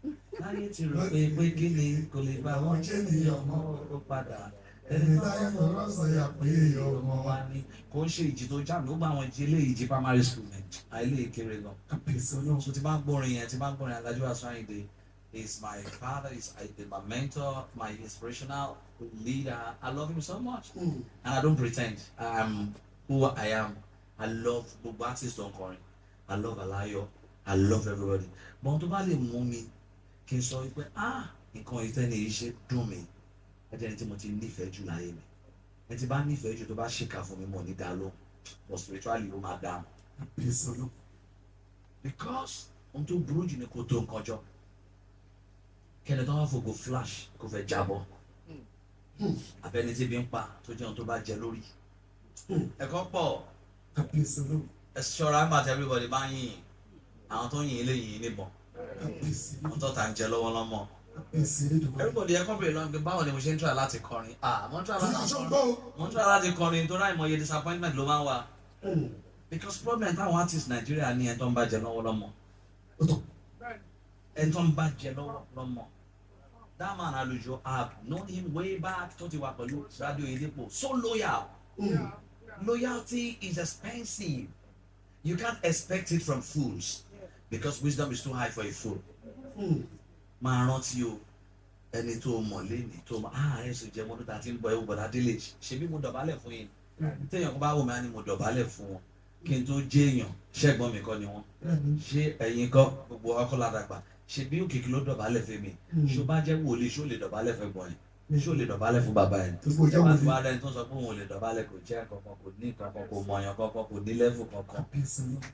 i láyé ti rò pé kí ni kò lè bá wọn jẹ́ ènìyàn mọ́. Ó padà. Ẹni táyé fọwọ́ sọ̀yà pé ọmọ wa. Ni kò ń ṣe ìjì tó já mi ó gba àwọn ìjì ilé, ìjì primary school mi, àìlè kéré gan. Kábíyèsí Ọlọ́run. So tí bá ń gbórin yẹn, tí bá ń gbórin, Alhaji Wasiu Ayinde is my father, is my mentor, my inspirational leader. I love him so much and I don't pretend. I'm who I am. I love gbogbo artist tó ń kọrin. I love Alayo, I love everybody, but tó bá lè mú mi kí n sọ wípé ah Nǹkan ìtẹ́ni yìí ṣe dùn mí. Ẹ jẹ́ ẹni tí mo ti nífẹ̀ẹ́ jù láyé mi. Ẹni tí bá nífẹ̀ẹ́ jù, tó bá ṣèkà fún mi, mo ní dá lóhùn, but spiritually, ó máa dá mọ̀. Kábíyèsí Ọlọ́run. Because ohun tó burú jù ni kò tó nǹkan jọ, kẹ́ni tó wá fògo flash kó fẹ́ jábọ́, abẹ́ni tí ebi ń pa tó jẹun tó bá jẹ lórí. Ẹ̀kọ́ pọ̀. Kábíyèsí Ọlọ́run. Ẹ ṣọ́ra nígbà tí everybody bá ń yìn. Àwọn tó ń yìn lè yìn níbọn. Kábíyèsí. Àwọn tó tà ń jẹ lọ́wọ́ lọ́mọ. Kábíyèsí Elédùmarè. Everybody, ẹ kọ́ bèrè lọ́nà pé báwo ni mo ṣe ń try láti kọrin. Ah, mo ń try Tí láti aṣọ kọrin. gbọ́ o. Mo ń try láti kọrin tó ráìmọye disappointment ló máa ń wà, because problem táwọn artist Nàìjíríà ní, ẹ tó ń bá jẹ lọ́wọ́ lọ́mọ. Ó tọ̀. Ẹ tó ń bá jẹ lọ́wọ́ lọ́mọ. That man Alujo, I have known him way back, tó ti wà pẹ̀lú Radio Ìdìpọ̀, so loyal. Loyalty is expensive. You can't expect it from fools because wisdom is too high for a fool. Máa rántí o, ẹni tó mọ̀ léni tó mọ̀, ah, ẹ̀ sì jẹ́ mọ́tò tá a ti ń bọ̀, ewu bọ̀dá délé, ṣebí mo dọ̀bálẹ̀ fún yín. Téèyàn kan bá wò mí, á ní mo dọ̀bálẹ̀ fún wọn kí n tó jẹ́ èèyàn. Ṣẹ́gbọ́n mi kọ́ ni wọ́n? Ṣé ẹ̀yin kọ́? Gbogbo ọkọ̀ ládàgbà. Ṣebí Òkìkí ló dọ̀bálẹ̀ fún mi. Ṣó bá jẹ́ wòlíì, ṣó lè dọ̀bálẹ̀ fẹ́ gbọ́n yẹn? Ṣó lè dọ̀bálẹ̀ fún bàbá yẹn? Tó gbọ́ jẹ́ Ẹ bá ti wòlíì. wá rẹni tó sọ pé òun ò lè dọ̀bálẹ̀, kò jẹ́ kankan, kò ní kankan, kò mọ̀yàn kankan, kò ní level kankan. Kábíyèsí Ọlọ́run.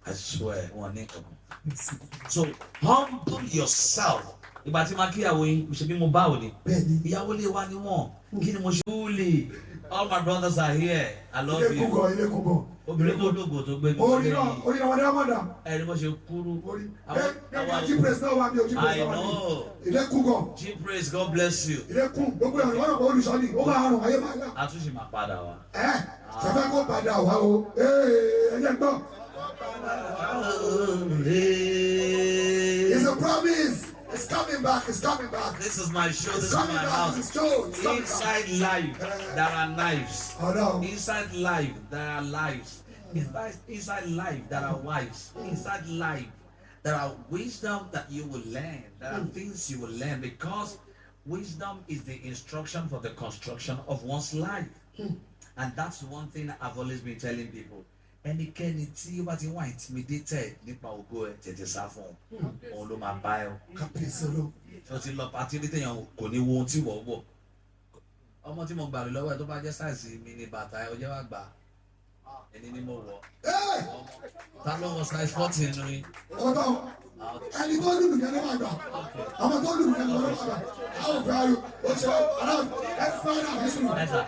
I swear, wọn ní kankan. Kábíyèsí. So humble yourself. Ìgbà tí máa kíyàwó yín, ṣe bí mo bá òní Bẹ́ẹ̀ni. ìyàwó lè wá níwọ̀n, kí ni mo ṣe? Wúlì, all my brothers are here, I love Ilé you. kúgọ̀, ilé kúgọ̀. Obìnrin tó dògò tó gbé mi Orí wọlé náà, yìí, orí náà, wọ́n dá mọ̀dà. Ẹni bó ṣe kúrú. Orí. Àwọn- Bẹ́ẹ̀ni, G Praise náà wà bí ojú Praise I náà wà bí. know. Ilé kúgọ̀. G Praise, God bless you. Ilé kún gbogbo ẹ̀rọ lọ́nà olùsọ ni ó máa rùn ayé máa yá. Àtúnṣe máa padà wá. Ẹ ṣẹfẹ́ kó padà wá o. Ee, ẹ jẹ́ gbọ́. It's a promise. It's coming back. It's coming back. This is my show. It's This is coming my back. house. It's show. It's coming back. Inside life, there are knives. Ọ̀dọ́. Inside life, there are lives. Inside life, there are wives. Inside life, there are wisdom that you will learn. There are things you will learn because wisdom is the instruction for the construction of one's life. And that's one thing I've always been telling people. Ẹnikẹ́ni tí ó bá ti wà intimidated nípa ògo ẹ̀, tètè sá fún un. Òun ló máa bá ẹ o. Kábíyèsí Ọlọ́run. Tí wọ́n ti lọ party ní, téèyàn kò ní wo ohun tí wọ́n wọ̀. Ọmọ tí mo gbà lè lọ́wọ́ ẹ̀, tó bá jẹ́ size mi ní bàtà ẹ̀, ọjọ́ wà gbà. Ẹni ni mo wọ̀. Ee. Ọmọ ta ló wọ size 40 nínú yín? Ọ̀dọ́ ẹni tó lùlù yẹn ló máa gbà. Àwọn tó lùlù yẹn ló máa gbà. Àwọn òfin ayò ó ṣe aláwọ̀ ẹ fún ẹ náà ní sùúrù. Ẹ̀sà,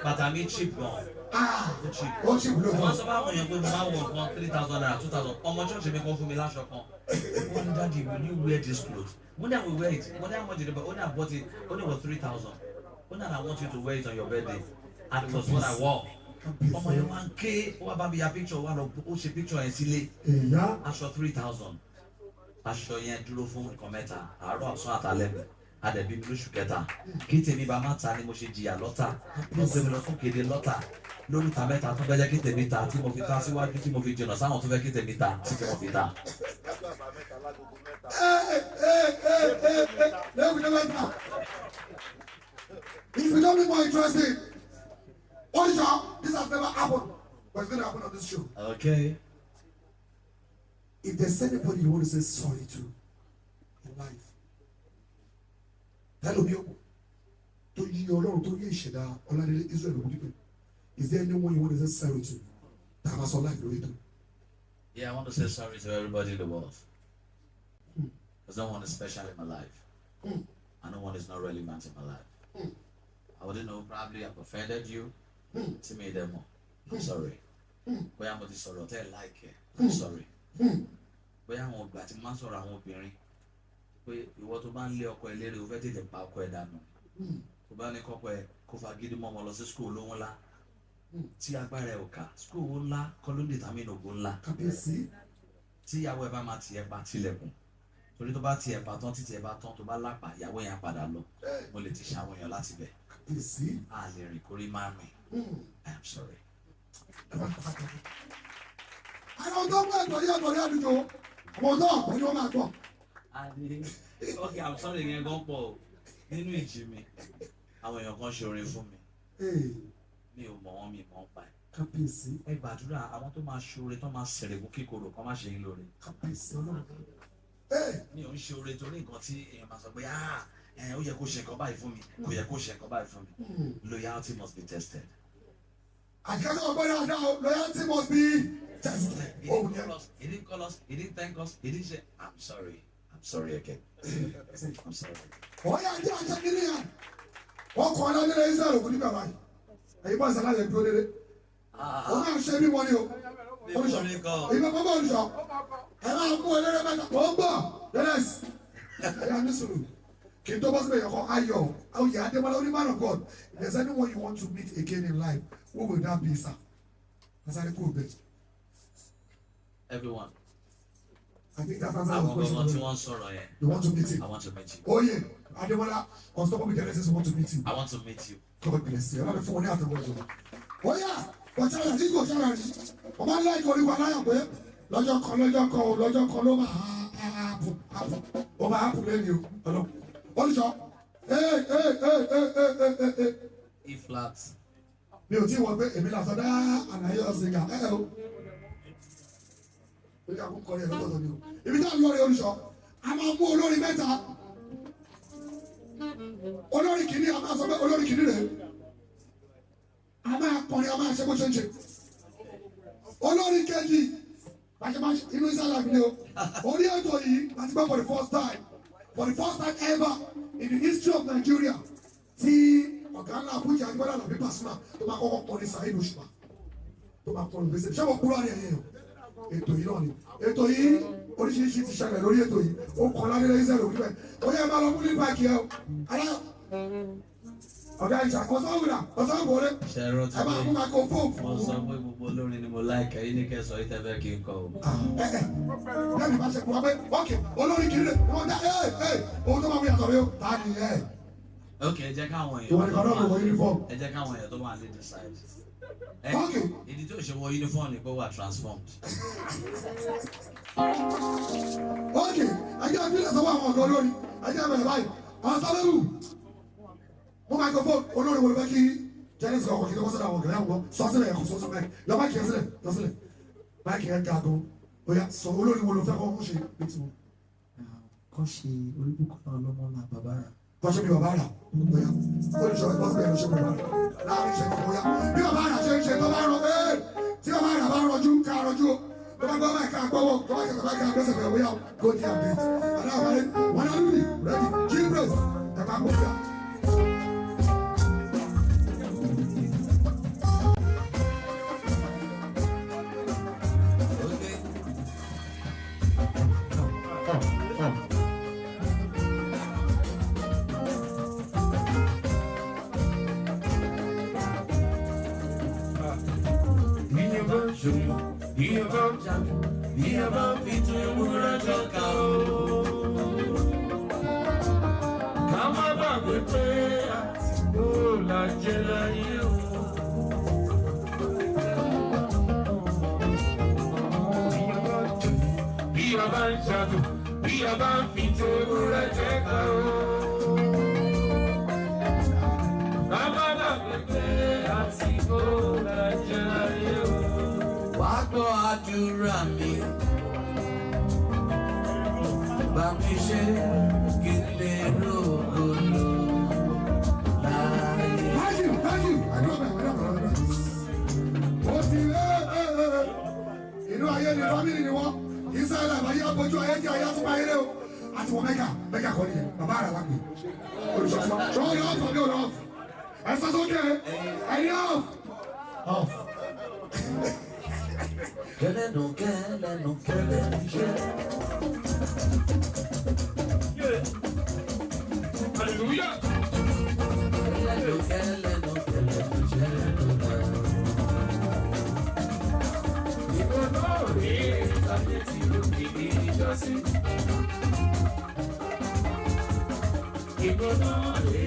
bàtà mi cheap gan. Ah, Ó cheap. ó ṣì wúlò Wọ́n gan. sọ fáwọn èèyàn pé mo máa wọ nǹkan ₦3,000, 2,000. Ọmọ church mi kan fún mi láṣọ kan. Wọ́n ní, "Daddy, will you wear this cloth?" Mo ní, "I will wear it." Mo ní, "How much did it buy?" Ó ní, "I bought it." Ó ní, "It was 3,000." Ó ní, "And I want you to wear it on your birthday." And it was what I wore. Ọmọ yẹn wá ń ké, ó wá bá mi ya picture, ó wá lọ, ó ṣe picture yẹn sílé. Èyá. Aṣọ 3,000, aṣọ yẹn dúró fún nǹkan mẹ́ta: àárọ̀, ọ̀sán, àtàlẹ́. Mi adẹ̀bí mi lóṣù kẹta, kí tèmi bá má ta ni mo ṣe jìyà lọ́tà. Wọ́n gbé mi lọ fún kéde lọ́tà lóríta mẹ́ta tó fẹ́ jẹ́ kí tèmi ta, tí mo fi ta síwájú, tí mo fi jìnnà sáwọn tó fẹ́ kí tèmi ta, tí mo fi ta. Ee ee ee ee ee, lẹ́yìn tó mẹ́ta. It's becoming more interesting. Olùsọ, this has never happened, but it's gonna happen on this show. Okay. If there's anybody you want to say sorry to in life, tell me tó yí Ọlọ́run, tó yí ìṣẹ̀dá Ọládélé Israel Ògúndípẹ̀. Is there anyone you want to say sorry to? Tá a máa sọ life lórí ètò. Yeah, I want to say sorry to everybody in the world. Because no one is special in my life. And no one is not relevant in my life. I wouldn't know, probably I've offended you. To me, them. I'm sorry. Bóyá mo ti sọ̀rọ̀ tẹ́ ẹ̀ like ẹ̀. I'm sorry. Bóyá àwọn ọgbà tí mo máa ń sọ̀rọ̀ àwọn obìnrin pé ìwọ tó bá ń lé ọkọ ẹ lérè, o fẹ́ tètè pa ọkọ ẹ dànù. Tó bá ní kọ́kọ́ ẹ kó fagídí mọ́ ọmọ lọ sí school olówó ńlá tí agbára ẹ ò ká, school owó ńlá kọ́ ló ń determine ògo ńlá. Kábíyèsí. Tí ìyàwó ẹ bá máa tiẹ̀ pa, tilẹ̀kùn, torí tó bá tiẹ̀ pa tán, títí ẹ bá tán, tó bá lápá, ìyàwó yẹn á padà lọ. Mo lè ti ṣàwọn èèyàn láti bẹ̀. Kábíyèsí. A lè rìn kórí má rìn. I am sorry. Àwọn tó ń bọ̀ ẹ̀tọ́ yẹ ẹ̀tọ́ yẹ àdúgbò, àwọn tó ọ̀pọ̀ ni wọ́n máa gbọ́. Ok, I'm sorry yẹn gan pọ̀ o. Nínú ìjì mi, àwọn èèyàn kan ṣe orin fún mi. Mi ò mọ̀ wọ́n, mi mọ̀ ọ́n pa ẹ̀. Kábíyèsí. Ẹ gbàdúrà, àwọn tó máa ṣoore, tó máa ṣèrègùn kíkorò, kọ́ má ṣe yín lóore. Kábíyèsí Ọlọ́run. Mi ò ń ṣe oore torí nǹkan tí èèyàn máa sọ pé, ah, ẹ ó yẹ kó ṣe nǹkan báyìí fún mi, kò yẹ kó ṣe nǹkan báyìí fún mi. Loyalty must be tested. Àjẹsọ́ ọgbọ́n dáadáa o, loyalty must be tested. He Òun didn't yẹn. call us, he didn't call us, he didn't thank us, he didn't say, I'm sorry, I'm sorry again. I'm sorry. Wọ́n yà jẹ́ àjẹ́ kí ni yà. Wọ́n kọ́ aládélé Israẹli òkú ní bàbá yìí. Èyí bá sàlá yẹn dúró délé. Wọ́n máa ṣe bí wọ́n ní o. Olùṣọ́ ìbá bàbá olùṣọ́. Ẹ máa mú eléré mẹ́ta. Mò ń bọ̀ Dennis. Ẹ̀yà ní sùúrù. Kì í tó bọ́ síbẹ̀ yẹn kọ́ Ayọ̀. Oyè Adémọ́lá oní man of God. If there's anyone you want to meet again in life, who will that be, sir? Asáré kúrò bẹ́ẹ̀. Everyone. I think that answers the Àwọn gangan tí question. wọ́n ń sọ̀rọ̀ yẹn. You want to meet him. I want to meet you. Oyè Adémọ́lá, Unstoppable Genesis want to meet you. I want to meet you. God bless you. Ọlọ́run fún wọn ní àtẹ̀wọ́ ìjọba. Ó yá, kọ̀ṣára tí kò ṣára rí. Wọ́n máa ń láì kọrí wa láyà pé lọ́jọ́ kan lọ́jọ́ kan o lọ́jọ́ kan ló máa hápù hápù. Ó máa hápù lẹ́yìn o. Ọlọ́run. Olùṣọ́, ee ee ee ee ee ee ee. E flat. Mi ò tí ì wọ pé èmi làtọ̀ dá àlàyé ọ̀sìn gà ẹ̀ o. Orí àkókò kọrin ẹ̀ lọ́tọ̀ọ̀tọ̀ ni o. Ibi tá a lọ rè olùṣọ́, a máa mú olórin mẹ́ta. Olórin kìíní a máa sọ pé olórin kìíní rèé. A máa kọrin, a máa ṣe bó ṣe ń ṣe. Olórin kejì, bàṣẹ máa ṣe inú ìsàlẹ̀ àgbẹ̀ o. Orí ètò yìí láti gbọ́ for the first time, for the first time ever in the history of Nigeria, tí ọ̀gá ńlá Fújì Ajíbọ́lá Àlàbí Pasuma tó máa kọ́kọ́ kọrin Saheed Òṣùpá tó máa kọrin gbèsè. Ṣé mo kúrò ní ẹ̀yìn o? Ètò yìí náà ni. Ètò yìí oríṣiríṣi ti ṣẹlẹ̀ lórí ètò yìí. Ó kọ́ ládélé Israẹli òkú bẹ́ẹ̀. Ó yẹ máa lọ mú ní báàkì ẹ o. Alá ọ̀gá ìjà kọ́sọ́ọ̀gùnà kọ́sọ́ọ̀gùn Ṣé ẹ rántí ẹ máa mú pé microphone mo fún sọ pé gbogbo olórin ni mo láìka yín ní kẹsàn-án yìí tẹ́fẹ́ kí n kọ o. lẹ́nu bá ṣe fún wa pé ok olórin kìíní rẹ̀ wọ́n dá ẹ ẹ ohun tó máa wí yàtọ̀ rẹ o ta ni ẹ. Ok, ẹ jẹ́ káwọn Ìwọ èèyàn nìkan náà ló wọ uniform. ẹ jẹ́ káwọn èèyàn tó wà ní decide. Ok. Ìdí tó ṣe wọ uniform ni pé wà transformed. Ok, ẹjẹ́ ìbílẹ̀ sọ́wọ́ àwọn ọ̀gá olórin ẹjẹ́ ìbẹ̀rẹ̀ báyìí àwọn sábẹ́rù mú microphone olórin wo ló fẹ́ kí Genesis kọ̀ọ̀kan kí ló kọ́ sọ́dọ̀ àwọn ọ̀gá yẹn wọ́n sọ sílẹ̀ yẹn kò sọ sílẹ̀ yọ máìkì yẹn sílẹ̀ yọ sílẹ̀ máìkì yẹn ga gan oya sọ olórin wo ló fẹ́ kọ́ ó ṣe létí wọn. Kàn ṣe Olúbùkọ́lá Ọlọ́mọlá Bàbára. Kọ́ṣẹ́ mi bàbá rà bóyá olùṣọ́ ẹ̀ bọ́sibẹ̀ ló ṣe bàbá rà láàrin ìṣẹ́jú bóyá bí bàbá rà ṣe ń ṣe tó bá rọ ẹ́ tí bàbá rà bá rọjú ká rọjú o tó bá gbọ́ báyìí ká gbọ́wọ́ tó bá kẹsàn-án báyìí ká gbẹ́sẹ̀ bẹ̀rẹ̀ bóyá go there and beat aláwọ̀ wọn náà lùlì ready children ẹ̀ máa gbọ́ bíà. Ok. Bí a bá ń ṣòwò, bí a bá ń jà, bí a bá ń fi tún ewúrẹ́ jọka o. Ká má gbàgbé pé àtìkó la jẹ́ láyé o. Bí a bá ń ṣòwò, bí a bá ń ṣàdùn, bí a bá ń fi tún ewúrẹ́ jọka o. Ká má gbàgbé pé àtìkó la jẹ́ láyé o. Wá gbọ́ àdúrà mi. Bá mi ṣe kí n lè rógo lò láyé. Thank you, thank you. I know that, I know that. Ó ti ẹ́ ẹ́ ẹ́ ẹ́. Inú ayé ni family ni wọ́n. Israẹli àbáyé abojú ayé jẹ́ ayé àtúmọ̀ ayé rẹ̀ o. Àti wọ́n mẹ́kà mẹ́kà kọ́ nìyẹn. Bàbá àrà lágbè. Olùṣọ́ṣọ́. Ṣọ́ ni ọ̀fọ̀ ní ọ̀nà ọ̀fọ̀. Ẹ sọ sókè. Ẹni ọ̀f. Ọ̀f. Kẹlẹ́nu kẹlẹ́nu kẹlẹ́nu ṣe. Hallelujah. Kẹlẹ́nu kẹlẹ́nu kẹlẹ́nu ṣe. Ìwọ náà rí ayé tí ó kìkì ìjọsìn. Ìwọ náà rí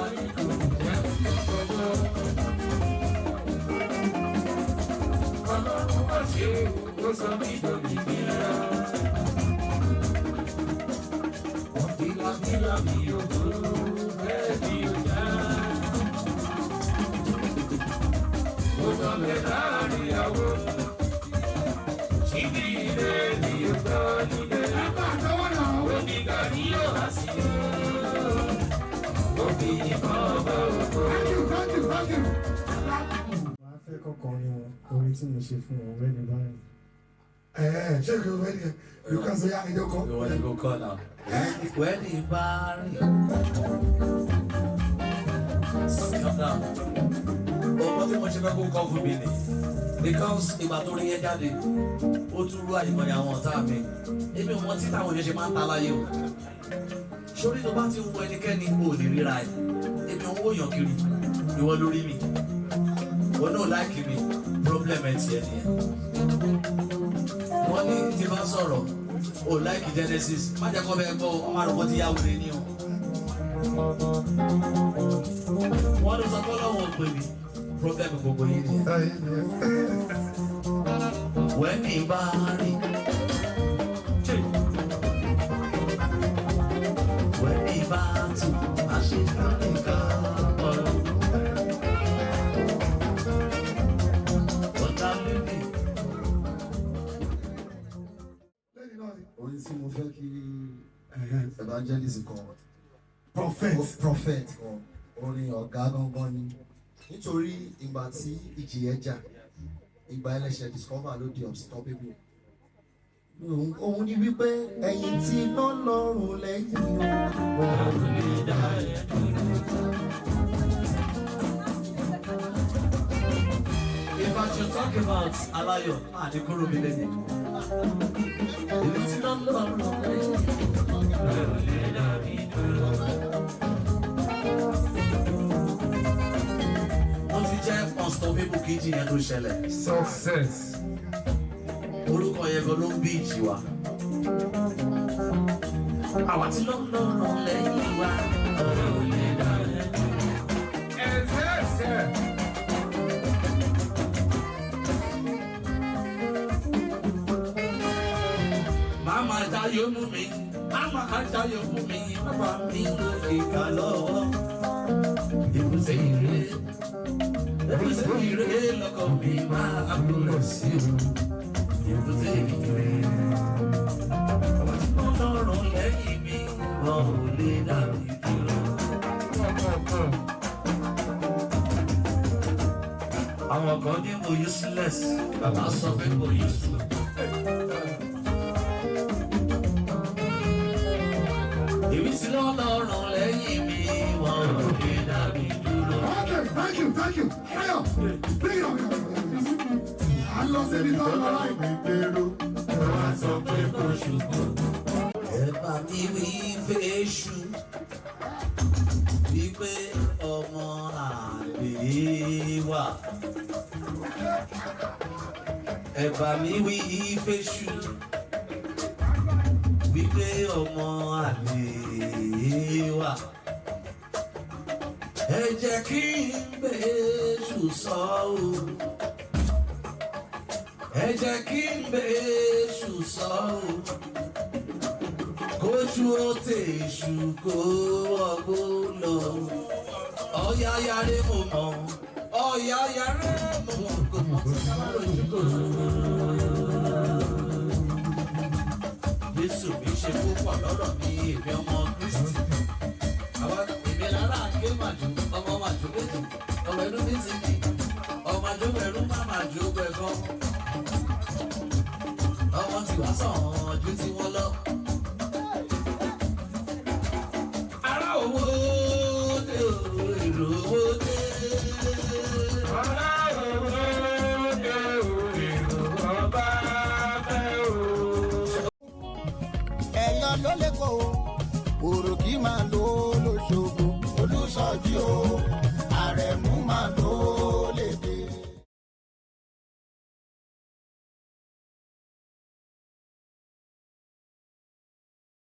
ayé kò jẹ́ ọgbọ́n. Ọlọ́run wá ṣe ó sọ mí dòmìnira. Wọ́n bílábílá mi ò burú bẹ́ẹ̀ mi ò já. Mo sọ̀lẹ̀ láàrin àwo. Ṣíbí ilé ni ó gbọ́ nílé. Ẹ máa tẹ́wọ́ náà. Fìyìn fọ́ba ògo. Thank you, thank you, thank you. Màá fẹ́ kọ́kọ́ orin wọn, orin tí mo ṣe fún wọn rẹ́ni báyìí. Ẹ ṣé kí o fẹ́ nìyẹn? You can say ẹjọ́ kọ́. Ìwọ ni kò kọ́ náà. Wẹ́ẹ̀nì bá rìn. Calm down. Ọmọ tí mo ṣe fẹ́ kó kọ́ fún mi ni. Because ìgbà tó rí yẹn jáde, ó tún rú àyìnbọn àwọn ọ̀tá mi. Èmi ò mọ tí táwọn èèyàn ṣe máa ń ta láyé o. Sórí tó bá ti ń wo ẹnikẹ́ni, o ò lè ríra ẹ̀. Èmi ò ń wòyàn kiri. Ìwọ lórí mi. Ìwọ náà like mi. Problem ẹ̀ tiẹ̀ nìyẹn. Wọ́n ní tí bá sọ̀rọ̀, o like Genesis. Má jẹ́ kó bẹ́ẹ̀ gbọ́, ọmọ àrùkọ́ ti yá wèrè ní o. Wọ́n ló sọ pé Ọlọ́run ò pè mí. Problem gbogbo yìí nìyẹn. Wẹ́ẹ̀nì bá rí. Wẹ́ẹ̀nì bá tù, má ṣe nìkan ọ̀rọ̀. Ọ̀tá lónìí. Lẹ́yìn náà ni. Orin tí mo fẹ́ kí evangelist kọ, Prophet. Prophet kọ, orin ọ̀gá gangan ni, nítorí ìgbà tí ìjì yẹn jà, ìgbà ẹlẹ́ṣẹ̀ discover ló di unstoppable. Òun ni wípé ẹ̀yìn tí iná lọ́rùn lẹ́yìn o. Ò lè dá ẹ dúró. If I should talk about Alayo, ah, ní kúrò mi lẹ́yìn. Èmi ti lọ lọ́rùn lẹ́yìn. Ò lè dá mi dúró. Mo ti jẹ́ unstoppable kí ìjì yẹn tó ṣẹlẹ̀. Success. Orúkọ yẹn gan ló ń bí ìjì wa. Àwa ti lọ lọ́rùn lẹ́yìn wa. Ò lè dá ẹ dúró. Ẹsẹ̀ ẹsẹ̀. Màmá jayọ̀ mú mi, màmá jayọ̀ mú mi, bàbá mi ló ìgbà lọ́wọ́. Èbúté ire, èbúté ire lọ́kọ̀ mi máa gbúrò sí o. Èbúté ire. Àwọn tí wọ́n lọ́rùn lẹ́yìn mi, wọn ò lè dá mi dúró. Àwọn kan ní mo useless, bàbá sọ pé mo useless. Èmi ti lọ́lọ́run lẹ́yìn mi, wọn ò lè dá mi dúró. Okay, thank you, thank you. Ayo, bring it on, bring it on, bring it on. À ń lọ síbi tó ń lọ láìpẹ́. Gbèrú, ẹ wá sọ pé kò ṣubú. Ẹ bá mi wí fèṣù wípé ọmọ àlè wà. Ẹ bá mi wí fèṣù wípé ọmọ àlè wà. Ẹ jẹ́ kí n bèṣù sọ o. Ẹ jẹ́ kí n bèṣù sọ o, kójú ó tèṣù kó ọgbó lọ. Ọ̀yá yàrá mo mọ̀, ọ̀yá yàrá mo mọ̀, kò mọ̀ tí ká má lójú kò. Jésù mi ṣe púpọ̀ lọ́rọ̀ mi, èmi ọmọ Kristi. Àwa èmi lára ké màjú, ọmọ màjú méjì, ọmọ ẹnu mi ti di, ọmọ àjọgbẹ̀rú má màjú gbẹ̀kan. Ọmọ tiwa sàn ju tiwọn lọ. Ará owó dé o, èrò owó dé. Ará owó dé o, èrò ọba fẹ́ o. Ẹ̀yàn ló lè kó o, òròkì máa lò ó lóṣogbo. Olùsọjí o.